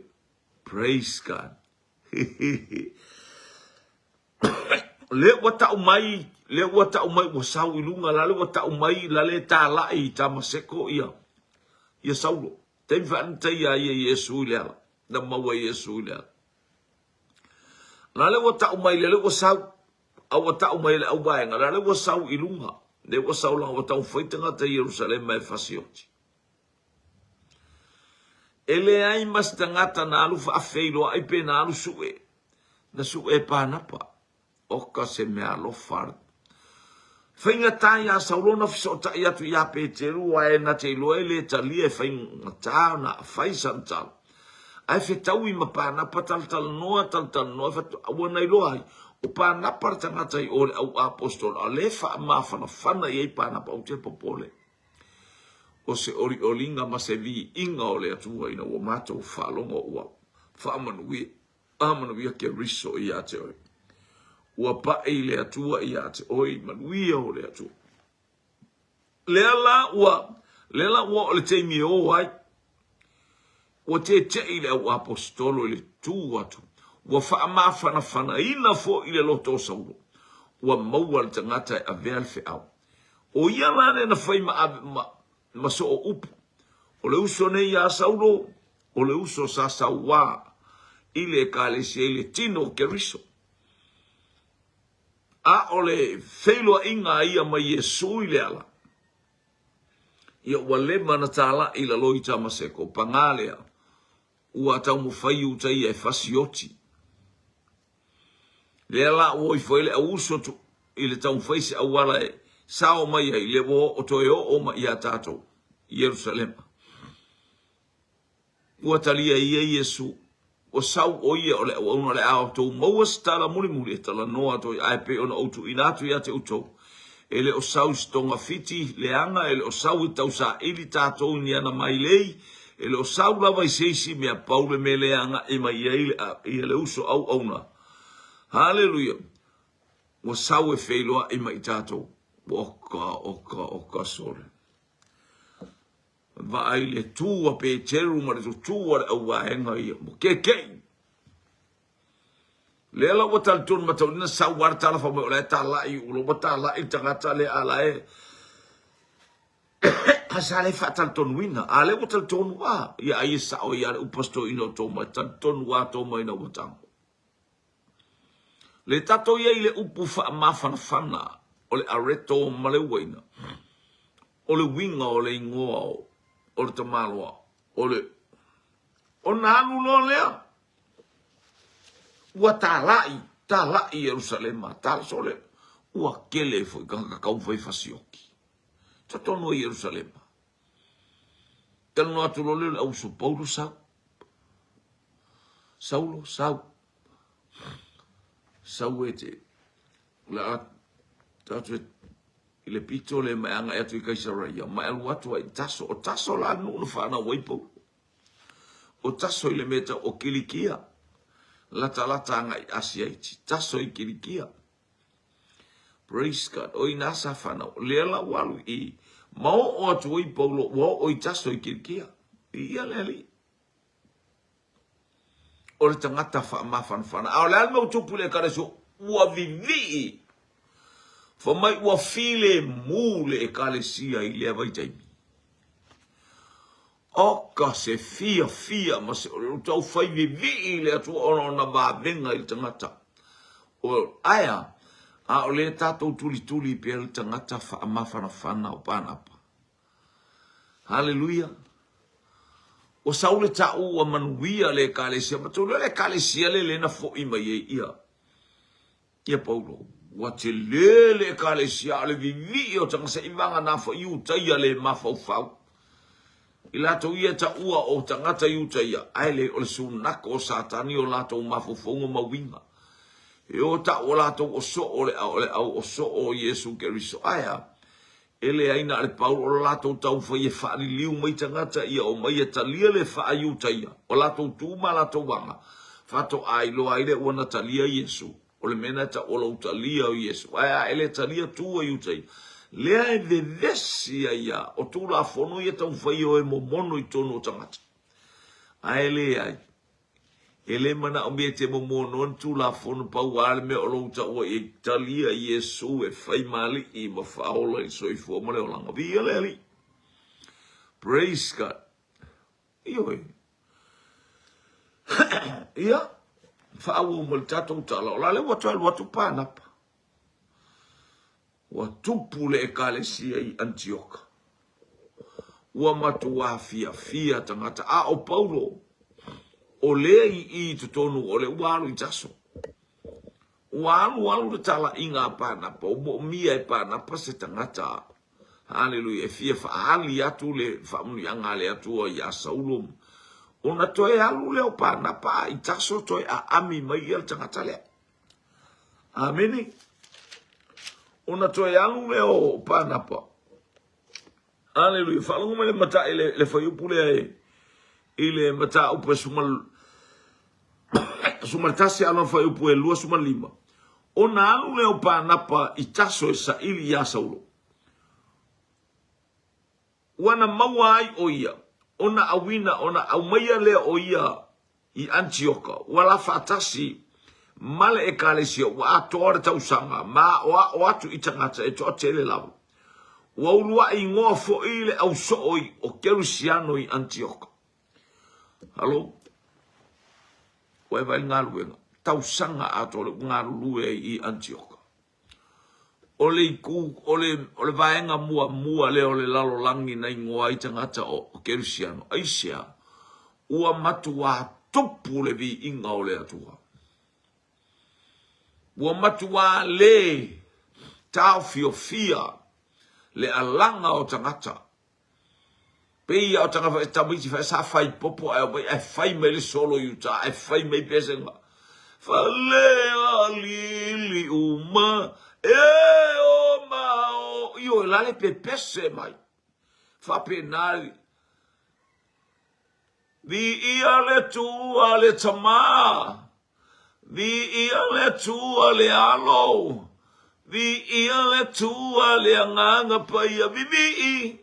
Praise God. lea ua tau mai, lea ua tau mai ua sau i luga, la lea ua tau mai, la lea talai i Tamaseko ia, ia Saulo. Taimi faanita ia ia Iesu i le ala. Na maua Iesu i le ala. La lea ua tau mai, lea ua sau, a ua tau mai le auvaega, la lea ua sau i luga, lea ua sau langa ua taumafai tagata i Ierusalema e fasioti. E leai ma se tagata na alu faafeiloai pe na alu sue, na sue e Panapa. Oka se mea alofa. Faigata iā Saulo na fesootai atu iā Peteru, ae na te iloa e le talia e faigata ona fai sana tala. Ae fetaui ma Panapa talatalanoa, talatalanoa, faatoa ua na iloa ai, o Panapa le tagata i o le au aposetolo, a o lea e faamafanafana i ai Panapa, ou te popole. O se olioliga ma se viiga o le Atua ina ua matou faalogo ua faamanuia. A manuia Keriso ia te oe. Ua paʻi le Atua ia te oe i manuia o le Atua. Lea la ua, lea la ua oo le taimi e o ai. Ua teteʻi le au aposetolo i le tu atu. Ua faamafanafanaina foi le loto o Saulo. Ua maua le tagata e avea le feau. O ia la lea na fai ma, ma, ma soo upu. O le uso nei iā Saulo, o le uso sa sauā i le Ekalesia i le tino o Keriso. A o le feiloaiga a ia ma Iesu i le ala, ia ua leva na tālaʻi i lalo i Tamaseko, pagā lea, ua taumafai uta ia e fasioti. Lea la ua o ifo ai le auuso atu i le taumafai se auala e sao mai ai, lea ua oo toe oo mai iā tatou i Ierusalema. Ua talia ia Iesu, ua sau ʻo ia o le auauna o le a outou maua se tala mulimuli e talanoa atu ai, ae pei ona ou tuuina atu ia te outou, e le o sau i se togafiti leaga, e le o sau e tausaili tatou i ni ana mailei, e le o sau lava i se isi mea, pau le mea lea e agai mai i ai le, ia le uso auauna. Haleluia! Ua sau e feiloai ma i tatou. Oka, oka, oka, sole. Vaai le tu a Peteru ma le tutū a le auvaega ia, ua kekeʻi. Lea la ua talitonu mataulina sau lava le tala fai mai o la e talai, ua talai le tagata lea a la e a sa le faatalitonuina. A lea ua talitonu a, ia ai e sao ia le upu a si toeaina o Toma, e talitonu lava Toma ina ua tago. Le tatou i ai i le upu faamafanafana o le areto ma le uaina, o le uiga o le igoa o le tamaloa, o le ona alu loa lea, ua talai, talai Ierusalema, tala sole, ua kele foi tagata taumafai fasioki. Totonu o Ierusalema. Talanoa atu loa lea o le auuso Paulo sau. Saulo, sau. Sau e te, le a tatou i le pito le mai agai atu i Kaisaraia, mai alu atu ai i Taso. O Taso la le nuu na fanau ai Paulo. O Taso i le mea tau o Kilikia, latalata agai i Asia iti. Taso i Kilikia. Praise God. O ina sa fanau. Lea la ua alu i, ma oo atu ai Paulo, ua oo i Taso i Kilikia. I ia le alii. O le tagata faamafanafana. A o le a le mea ua tupu i le Ekalesia? Ua vivii. Fai mai ua filemu le Ekalesia i lea vaitaimi. Oka se fiafia ma se tau fai vivii i le Atua ona o na vavega i le tagata. O, ae a? A o lea tatou tulituli pea le tagata faamafanafana o Panapa. Haleluia! Ua sau le tau ua manuia le ekalesia, ma tolu le ekalesia le lena foi mai ai ia ia Paulo. Ua tele le ekalesia, a o le vivii o tagata se i vagana foi Iutaia le mafaufau. I latou ia e taua o tagata Iutaia, ae le o le sunako o Satani o latou mafaufauga ma uiga. E o tau o latou o soo le au, le au o soo o Iesu Keriso. Ae a? E leai na o le pau o le latou taumafai e faaliliu mai tagata ia omai e talia le faa-Iutaia o latou tu ma latou aga, faatoa iloa ai lea ua na talia Iesu. O le mea na e tau o lou talia o Iesu. Ae a e le talia tu a Iutaia, lea e vevesi ai ia o Tulafono ia taumafai e o e momono i totonu o tagata. Ae leai. E le manaomia e te momonoa ni Tulafono, pau lava le mea o lou taua i ai, talia Iesu e fai ma alii ma faaola i le soifua ma le olaga. Viia le Alii. Praise God. Ioe. Ia, faaauau ma le tatou tala, o la le ua toe alu atu Panapa. Ua tupu le Ekalesia i Anitioka. Ua matuā fiafia tagata, a o Paulo, o lea i i totonu o le ua alu i Taso. Ua alualu le talaiga a Panapa, ua moomia e Panapa se tagata, haleluia, e fia faaali atu le faamanuiaga a le Atua iā Saulo. Ona toe alu lea o Panapa i Taso toe aami mai ia le tagata lea. Amene. Ona toe alu lea o Panapa. Aleluia. Faalogo mai le matai le, le fuaiupu lea e, i le mataupu e suma, suma tasi a lona fuaiupu e 25. Ona alu lea o Panapa i Taso e saili iā Saulo. Ua na maua ai ʻo ia, ona auina, ona aumaia lea o ia i Anitioka, ua la faatasi ma le Ekalesia, ua atoa le tausaga, ma aʻoaʻo atu i tagata e toatele lava. Ua uluaʻi igoa foi le ausoo o Kerisiano i Anitioka. Halo? Ua e vaai i le galuega, tausaga atoa lea ua galulue ai i Anitioka. O le itu, o le, o le vaega muamua lea o le lalolagi na igoa ai tagata o Kerisiano. Aisea? Ua matuā tupu le viiga o le Atua. Ua matuā le taofiofia le alaga o tagata. Pei a o tagata fai tamaiti fai sa fai popo ae omai ae fai mai le solo i uta ae fai mai pesega. Fale alili uma e o mao. Ioe la le pepese mai. Faapena Viia le Atua le Tama, Viia le Atua le Alo, Viia le Atua le Agaga Paia, Vivii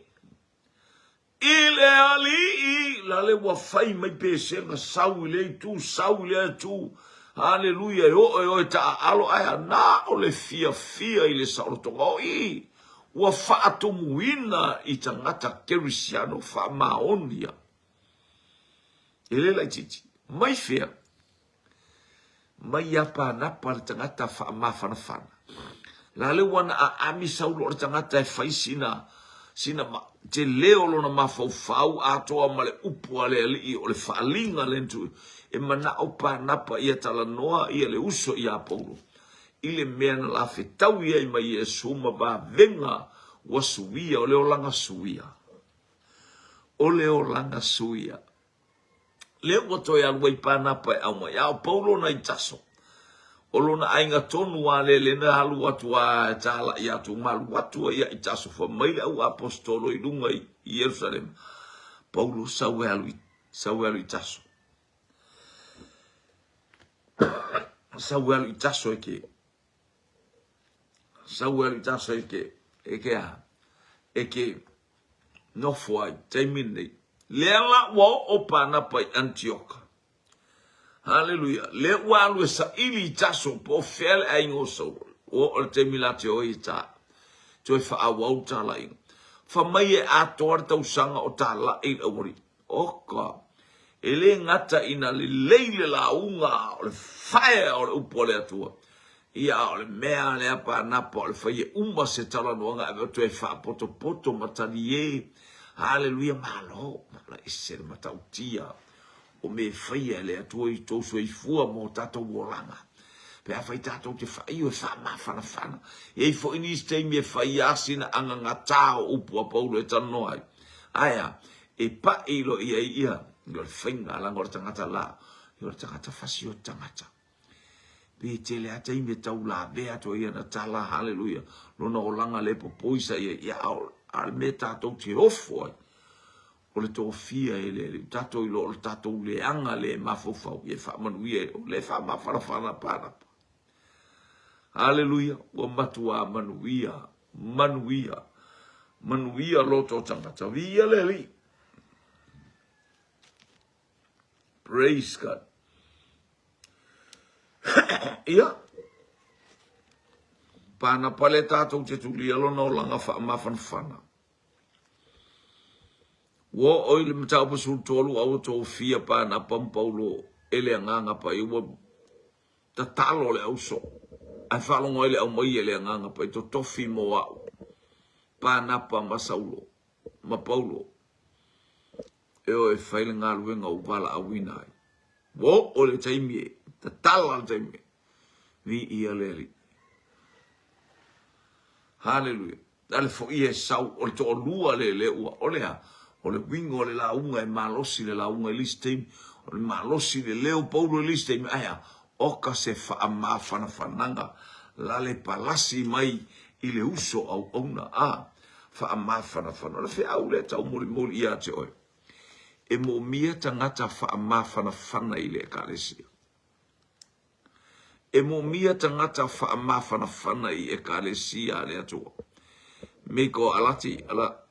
i le Alii. La le ua fai mai pesega, sau i lea itu, sau i lea itu. Haleluia, e oo e oe taaalo, ae a na o le fiafia i le saolotoga o i, ua faatumuina i tagata Kerisiano faamaonia. E le laitiiti. Mai fea? Mai ia Panapa le tagata faamafanafana. La le ua na aami Saulo o le tagata e fai sina, sina ma, tele o lona mafaufau atoa ma le upu a le alii o le faaaliga le ntu, e manao Panapa ia talanoa ia le uso iā Paulo i le mea na la fetaui ai ma Iesu ma vavega ua suia o le olaga suia. O le olaga suia. Lea ua toe alu ai Panapa e aumai, a o Paulo na i Taso. O lona aiga tonu a lea lea na alu atu a e tālaʻi atu, ma alu atu ai ia i Taso, fai mai le au aposetolo i luga i Ierusalema, Paulo sau e alu i, sau e alu i Taso. Sau e alu i Taso e ke, sau e alu i Taso e ke, e ke aha, e ke, nofo ai, taimi lenei. Lea la ua oo Panapa i Anitioka. Haleluia. Lea ua alu e saili i Taso po o fea le aiga o Saulo. Ua oo le taimi la te o ai e ta. Toe faaauau le talaiga. Fa mai e atoa le tausaga o talai le aualii. Oka. E le gata ina lelei le lauga o le fire o le upu a le Atua. Ia, a o le mea lea Panapa o le fai e uma se talanoaga ave toe faapotopoto ma talie. Haleluia, malo, malo ese le matautia o mea e faia e le Atua i tou soifua ma o tatou olaga. Pe afai tatou te faaiu e faamafanafana. E i ai foi nisi taimi e fai a sina agagatā o upu a Paulo e talanoa ai. Ae a, e paʻi loa i ai ia, o le faiga leaga o le tagata la, o le tagata fasioti tagata. Pe tele a taimi e tau lavea atu ai ana tala, haleluia, lona olaga le popoisa ia, ia a o le mea tatou te ofo ai, o le tofia e le Alii, tatou iloa o le tatou leaga le mafaufau, ia faamanuia e o le faamafanafana Panapa. Haleluia, ua matuā manuia, manuia, manuia loto tagata, viia le Alii. Praise God. Ia, Panapa le tatou te tulia lona olaga faamafanafana. Ua oo i le mataupu 13 a ua tofia Panapa ma Paulo e le Agaga Paia ua tatalo le auso ae faalogo ai le aumai e le Agaga Paia totofi mo au Panapa ma Saulo ma Paulo e o e fai le galuega ua valaauina ai. Ua oo le taimi e tatala le taimi. Viia le Alii. Haleluia. Na le foi e sau, o le toalua le le ua, o le a? O le uiga o le lauga e malosi le lauga i le isi taimi, o le malosi le leo Paulo i le isi taimi, ae a? Oka se faamafanafanaga la le palasi mai i le uso auauna, a faamafanafana. O le feau lea e taumolimoli ia te oe, e moomia tagata faamafanafana i le Ekalesia. E moomia tagata faamafanafana i Ekalesia a le Atua. Me ko alati, ala,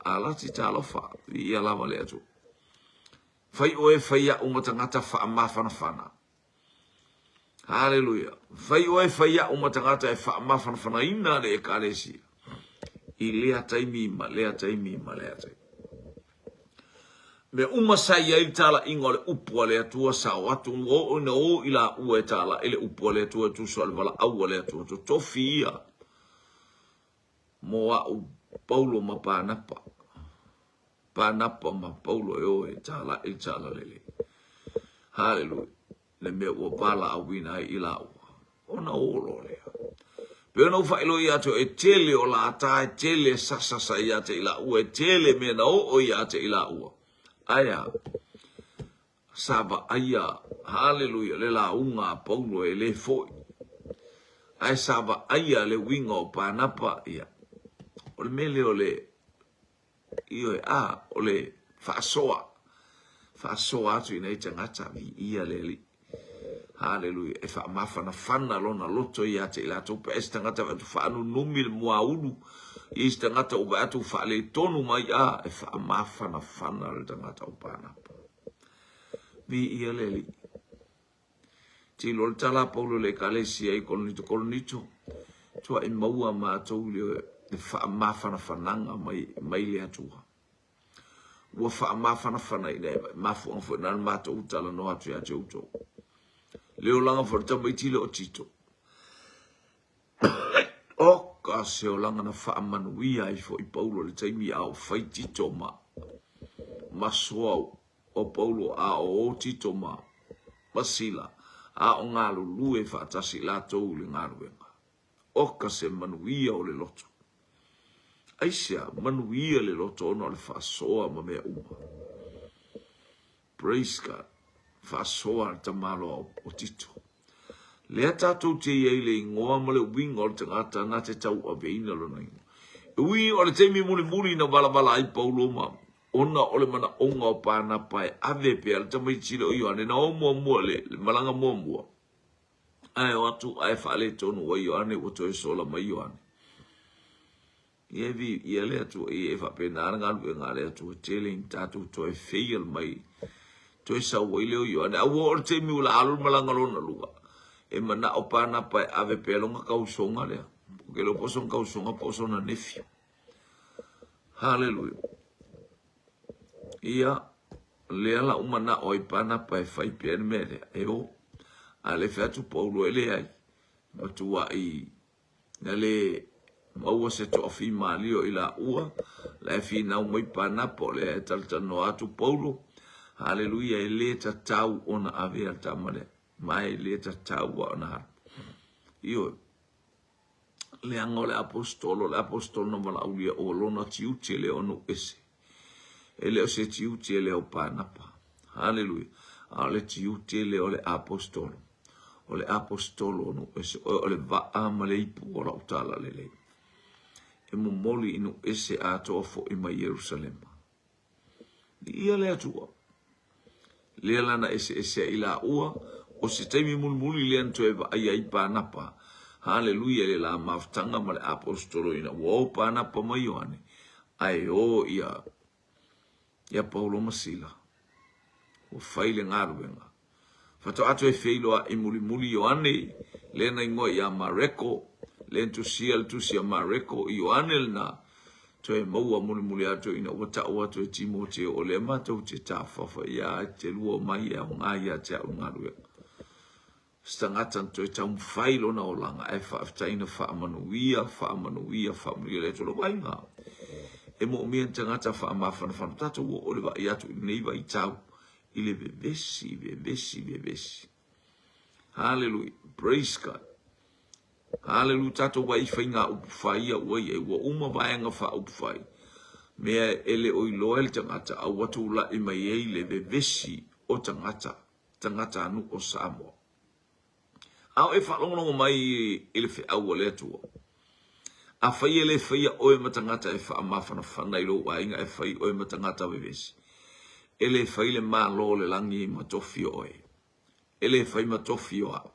alati talofa, viia lava le Atua. Fai oe fai a'u ma tagata faamafanafana. Haleluia. Fai oe fai a'u ma tagata e faamafanafanaina le Ekalesia i lea taimi ma lea taimi ma lea taimi. Mea uma sa i ai le talaiga o le upu a le Atua sa o atu ua oo ina o i laua e tala'i le upu a le Atua e tusa o le valaau a le Atua. Totofi ia mo a'u Paulo ma Panapa. Panapa ma Paulo e o e talaʻi le talalelei. Haleluia. Le mea ua valaauina ai i laua, ona o loa lea. Pei ona ou faailoa ia te oe, e tele o lata, e tele sasasa ia te i laua, e tele mea na oo ia te i laua. Ae a? Sa vaaia, haleluia, le lauga a Paulo e le foi. Ae sa vaaia le uiga o Panapa, ia, o le mea lea o le Ioe, a, o le faasoa, faasoa atu i nei tagata, viia le Alii. Haleluia. E faamafanafana lona loto ia te i latou, pe ai se tagata vaai atu faanunumi le muaulu, i se tagata ua vaai atu faaletonu mai, a, e faamafanafana le tagata o Panapa. Viia le Alii. Tilo le tala a Paulo i le Ekalesia i Korinito, Korinito, tuaʻi maua matou i le faamafanafanaga mai, mai le Atua. Ua faamafanafana ina e mafuanga foi na le matou talanoa atu ia te outou. Le olaga foi le tamaiti le o Tito. Oka se olaga na faamanuia ai foi Paulo i le taimi a o fai Tito ma ma soa o Paulo a o o Tito ma ma Sila a o galulue faatasi latou i le galuega. Oka se manuia o le loto. Aisea, manuia le loto ona o le faasoa ma mea uma. Praise God. Faasoa le tamaloa o Tito. Lea tatou te i ai le igoa ma le uiga o le tagata na te tauaveina lona igoa. E ui o le taimi mulimuli na valavala ai Paulo ma ona o le manaoga o Panapa e ave pea le tamaiti le o Ioane na o muamua le, le malaga muamua. Ae o atu ae faaletonu ai Ioane ua toe sola mai Ioane. Ia vi ia le Atua ia e faapena le galuega a le Atua tele ina tatou toe fail mai. Toe sau ai lea o Ioane. A ua oo le taimi ua alu le malaga lona lua, e manao Panapa e ave pea lona tausoga lea. Ou te iloa po o sona tausoga po o sona nephew. Haleluia. Ia, lea la u manao ai Panapa e fai pea le mea lea, e o. A le fai atu Paulo e leai, matuai Na le maua se toafimalie o i laua, la e finau mai Panapa o lea e talatalanoa atu Paulo, Haleluia, e le tatau ona avea le tama lea, ma e le tatau lava ona alu. Ioe, leaga o le aposetolo, o le aposetolo na valaaulia o lona tiute lea o nuu ese. E le o se tiute lea o Panapa. Haleluia. A o le tiute lea o le aposetolo. O le aposetolo o nuu ese oe, o le vaa ma le ipu o lau tala lelei. E momoli i nuu ese atoa foi mai Ierusalema. Viia le Atua. Lea la na eseese ai laua, o se taimi mulimuli lea na toe vaai ai Panapa. Haleluia i le la mafutaga ma le aposetolo ina ua o Panapa ma Ioane, ae o ia ia Paulo ma Sila. Ua fai le galuega. Faatoa toe feiloai mulimuli Ioane, lea na igoa ia Mareko, lea na tusia le tusi a Mareko, Ioane lena, toe maua mulimuli atu ina ua tau atu e Timoteo, o lea matou te tafafa ia te lua mai e aoga ia te au le galuega. Se tagata na toe taumafai lona olaga ae faafetai na faamanuia, faamanuia, faamanuia le Atua. Lou aiga, e moomia ni tagata faamafanafana. Tatou oo i le vaai atu i lenei vaitau i le vevesi, vevesi, vevesi. Hallelujah. Praise God. Hallelujah. Tatou vai i faiga upu fai ia ua i ai. Ua uma vaega faaupu fai. Mea e le o iloa e le tagata, a ua tulai mai ai le vevesi o tagata, tagatanuu o Samoa. A o e faalogologo mai i le feau a le Atua, afai e le faia oe ma tagata e faamafanafana i lou aiga, e fai oe ma tagata vevesi, e le fai le Malo o le lagi ma tofi o oe, e le fai ma tofi o au,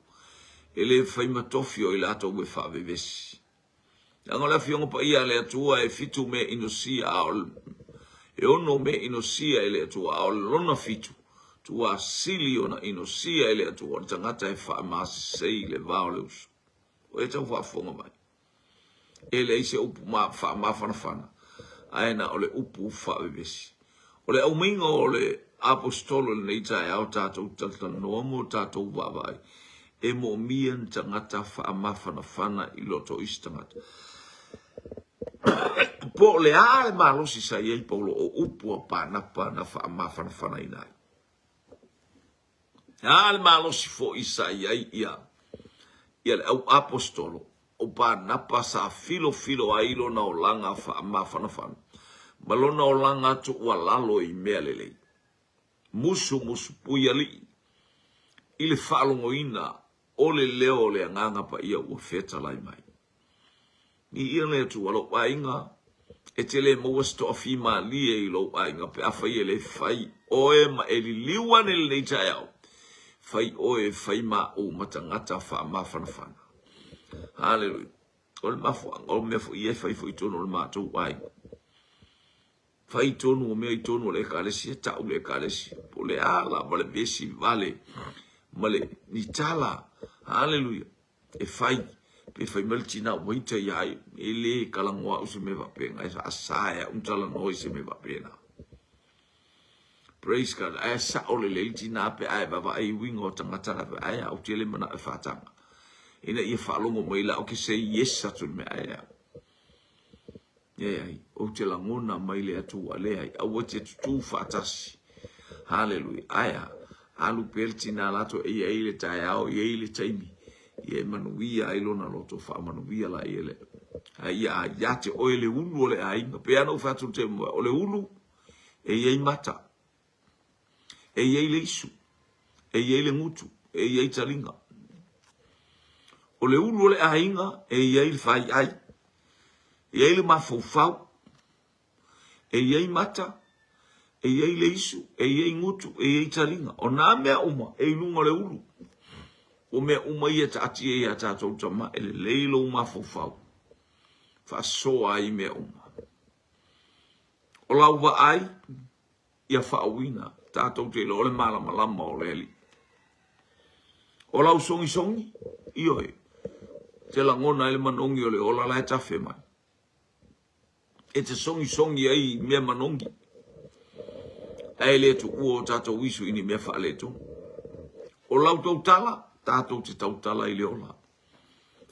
e le fai ma tofi o i latou e faavevesi. Leaga o le Afioga Paia a le Atua e fitu mea inosia, a o e ono mea inosia e le Atua, a o le lona fitu, tua sili ona inosia e le Atua, o le tagata e faamasesei le va o le uso. O e tau faafofoga mai. E leai se upu ma faamafanafana, ae na o le upu faavevesi. O le aumaiga o le Aposetolo i lenei taeao tatou talatalanoa mo tatou vaavaai, e moomia ni tagata faamafanafana i loto o isi tagata. Po o le a le malosi sa i ai Paulo o upu a Panapa na faamafanafanaina ai. A le malosi foi sa i ai ia ia le au aposetolo o Panapa sa filofilo ai lona olaga faamafanafana ma lona olaga tuualalo i mea lelei. Musumusu puialii i le faalogoina o le leo o le Agaga Paia ua fetalai mai. Viia le Atua, lou aiga, e te le maua se toafimalie i lou aiga pe afai e le fai oe ma e liliu ane lenei taeao, fai oe e fai maou ma tagata faamafanafana. Haleluia. O le mafuaaga, o mea foi ia e fai foi i totonu o le matou aiga. Fai i totonu o mea i totonu o le ekalesia, tau le ekalesia, po o le a lava le vesi vale ma le ni tala. Haleluia. E fai, pe fai mai le tina ua ita ia ia, e le kalagoa au se mea faapena, e faasa e au na talanoa i se mea faapena. Praise God, ae sao lelei le tina pe a e vaavaai i uiga o tagata la pe ae au te le manao e faataga. Ina ia faalogo mai la au ke say yes atu le mea ae au. Leai, ou te lagona mai le Atua, leai, aua te tutū faatasi. Haleluia. Ae a, alu pea le tina latou e i ai le taeao, i ai le taimi, ia e manuia ai lona loto, faamanuia la ia le, a ia a ia te oe le ulu o le aiga. Pe ana ou fai atu le taimi, o le ulu, e i ai mata, E i ai le isu, e i ai le gutu, e i ai taliga. O le ulu o le aiga, e i ai le faiai, e i ai le mafaufau, e i ai mata, e i ai le isu, e i ai gutu, e i ai taliga. O nā mea uma e i luga o le ulu. O mea uma ia e taatia iā tātou tama, e lelei lou mafaufau, faasoa ai mea uma. O lau vaai, ia faauiga. Tatou te iloa o le malamalama o le Alii. O lau sogisogi, ioe, te lagona ai le manogi o le ola la e tafe mai. E te sogisogi ai i mea manogi, ae le tuua o tatou isu i ni mea faaletonu. O lau tautala, tatou te tautala i le ola.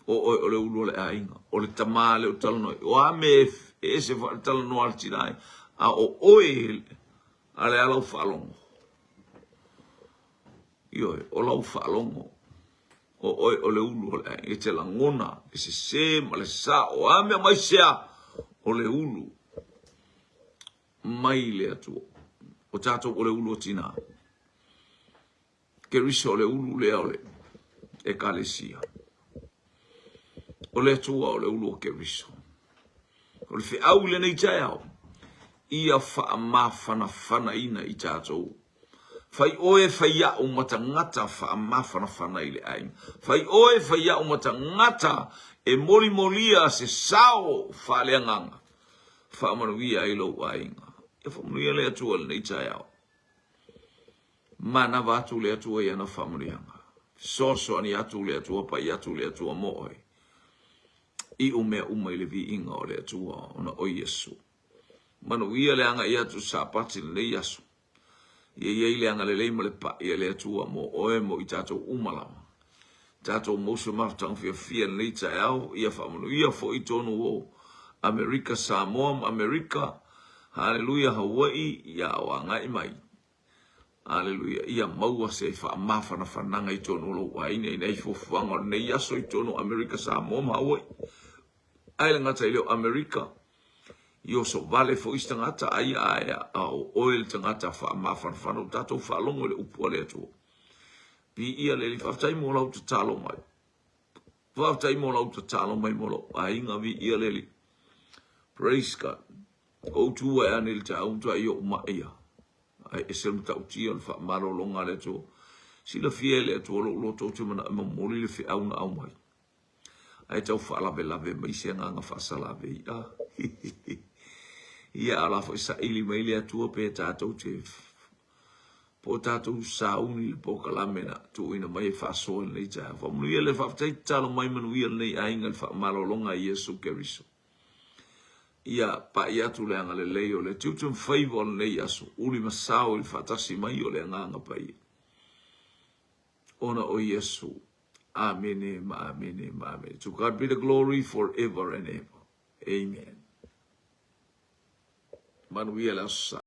O oe o le ulu o le aiga, o le tama lea o talanoa ai. O a mea e ese foi le talanoa a le tina, a o oe a le a lau faalogo. Ioe, o lau faalogo, o oe o le ulu o le aiga, e te lagona le sese ma le sao, o a mea mai sea, o le ulu mai le Atua. O tatou o le ulu o tina. Keriso o le ulu lea o le Ekalesia. O le Atua o le ulu o Keriso. O le feau i lenei taeao, ia faamafanafanaina i tatou. Fai oe fai au ma tagata faamafanafana i le aiga. Fai oe fai au ma tagata e molimolia se sao faaleagaga. Faamanuia ai lou aiga. Ia faamanuia le Atua i lenei taeao. Manava atu le Atua i ana faamanuiaga. Fesoasoani atu le Atua, pai atu le Atua mo oe. Iu mea uma i le viiga o le Atua ona o Iesu. Manuia le agai atu Sapati lenei aso. Ia i ai le agalelei ma le pai a le Atua mo oe mo i tatou uma lava. Tatou maua se mafutaga fiafia lenei taeao, ia faamanuia foi tonu o Amerika, Samoa ma Amerika. Haleluia Hawaii, ia o agai mai. Aleluia. Ia maua se faamafanafanaga i totonu o lou aiga i nai fuafuaga o lenei aso i totonu o Amerika, Samoa ma Hawaii. Ae le gata i lea o Amerika, i oso vale foi isi tagata, aia ae a o oe le tagata faamafanafana o tatou faalogo i le upu a le Atua. Viia le Alii, faafetai mo lau tatalo mai. Faafetai mo lau tatalo mai mo lou aiga, viia le Alii. Praise God. Ou tu ae ane i le taeao matuai ou mai ia. Ae ese le matautia o le faamalologa a le Atua. Silafia e le Atua lou loto ou te manao e momoli le feau na aumai. Ae tau faalavelave mai se agaga faasalavei. Ah, ia, a o la foi saili mai le Atua pe tatou te po o tatou sauni i le polokalame na tuuina mai e faasoa i lenei taeao. Faamanuia le faafetai tatalo mai manuia lenei aiga i le faamalologa a Iesu Keriso. Ia pai atu le agalelei o le tiute ma faiva o lenei aso, uli ma sao i le faatasi mai o le Agaga Paia. Ona o Iesu. Amene ma amene ma amene. To God be the glory forever and ever. Amen. Manuia le aso sa.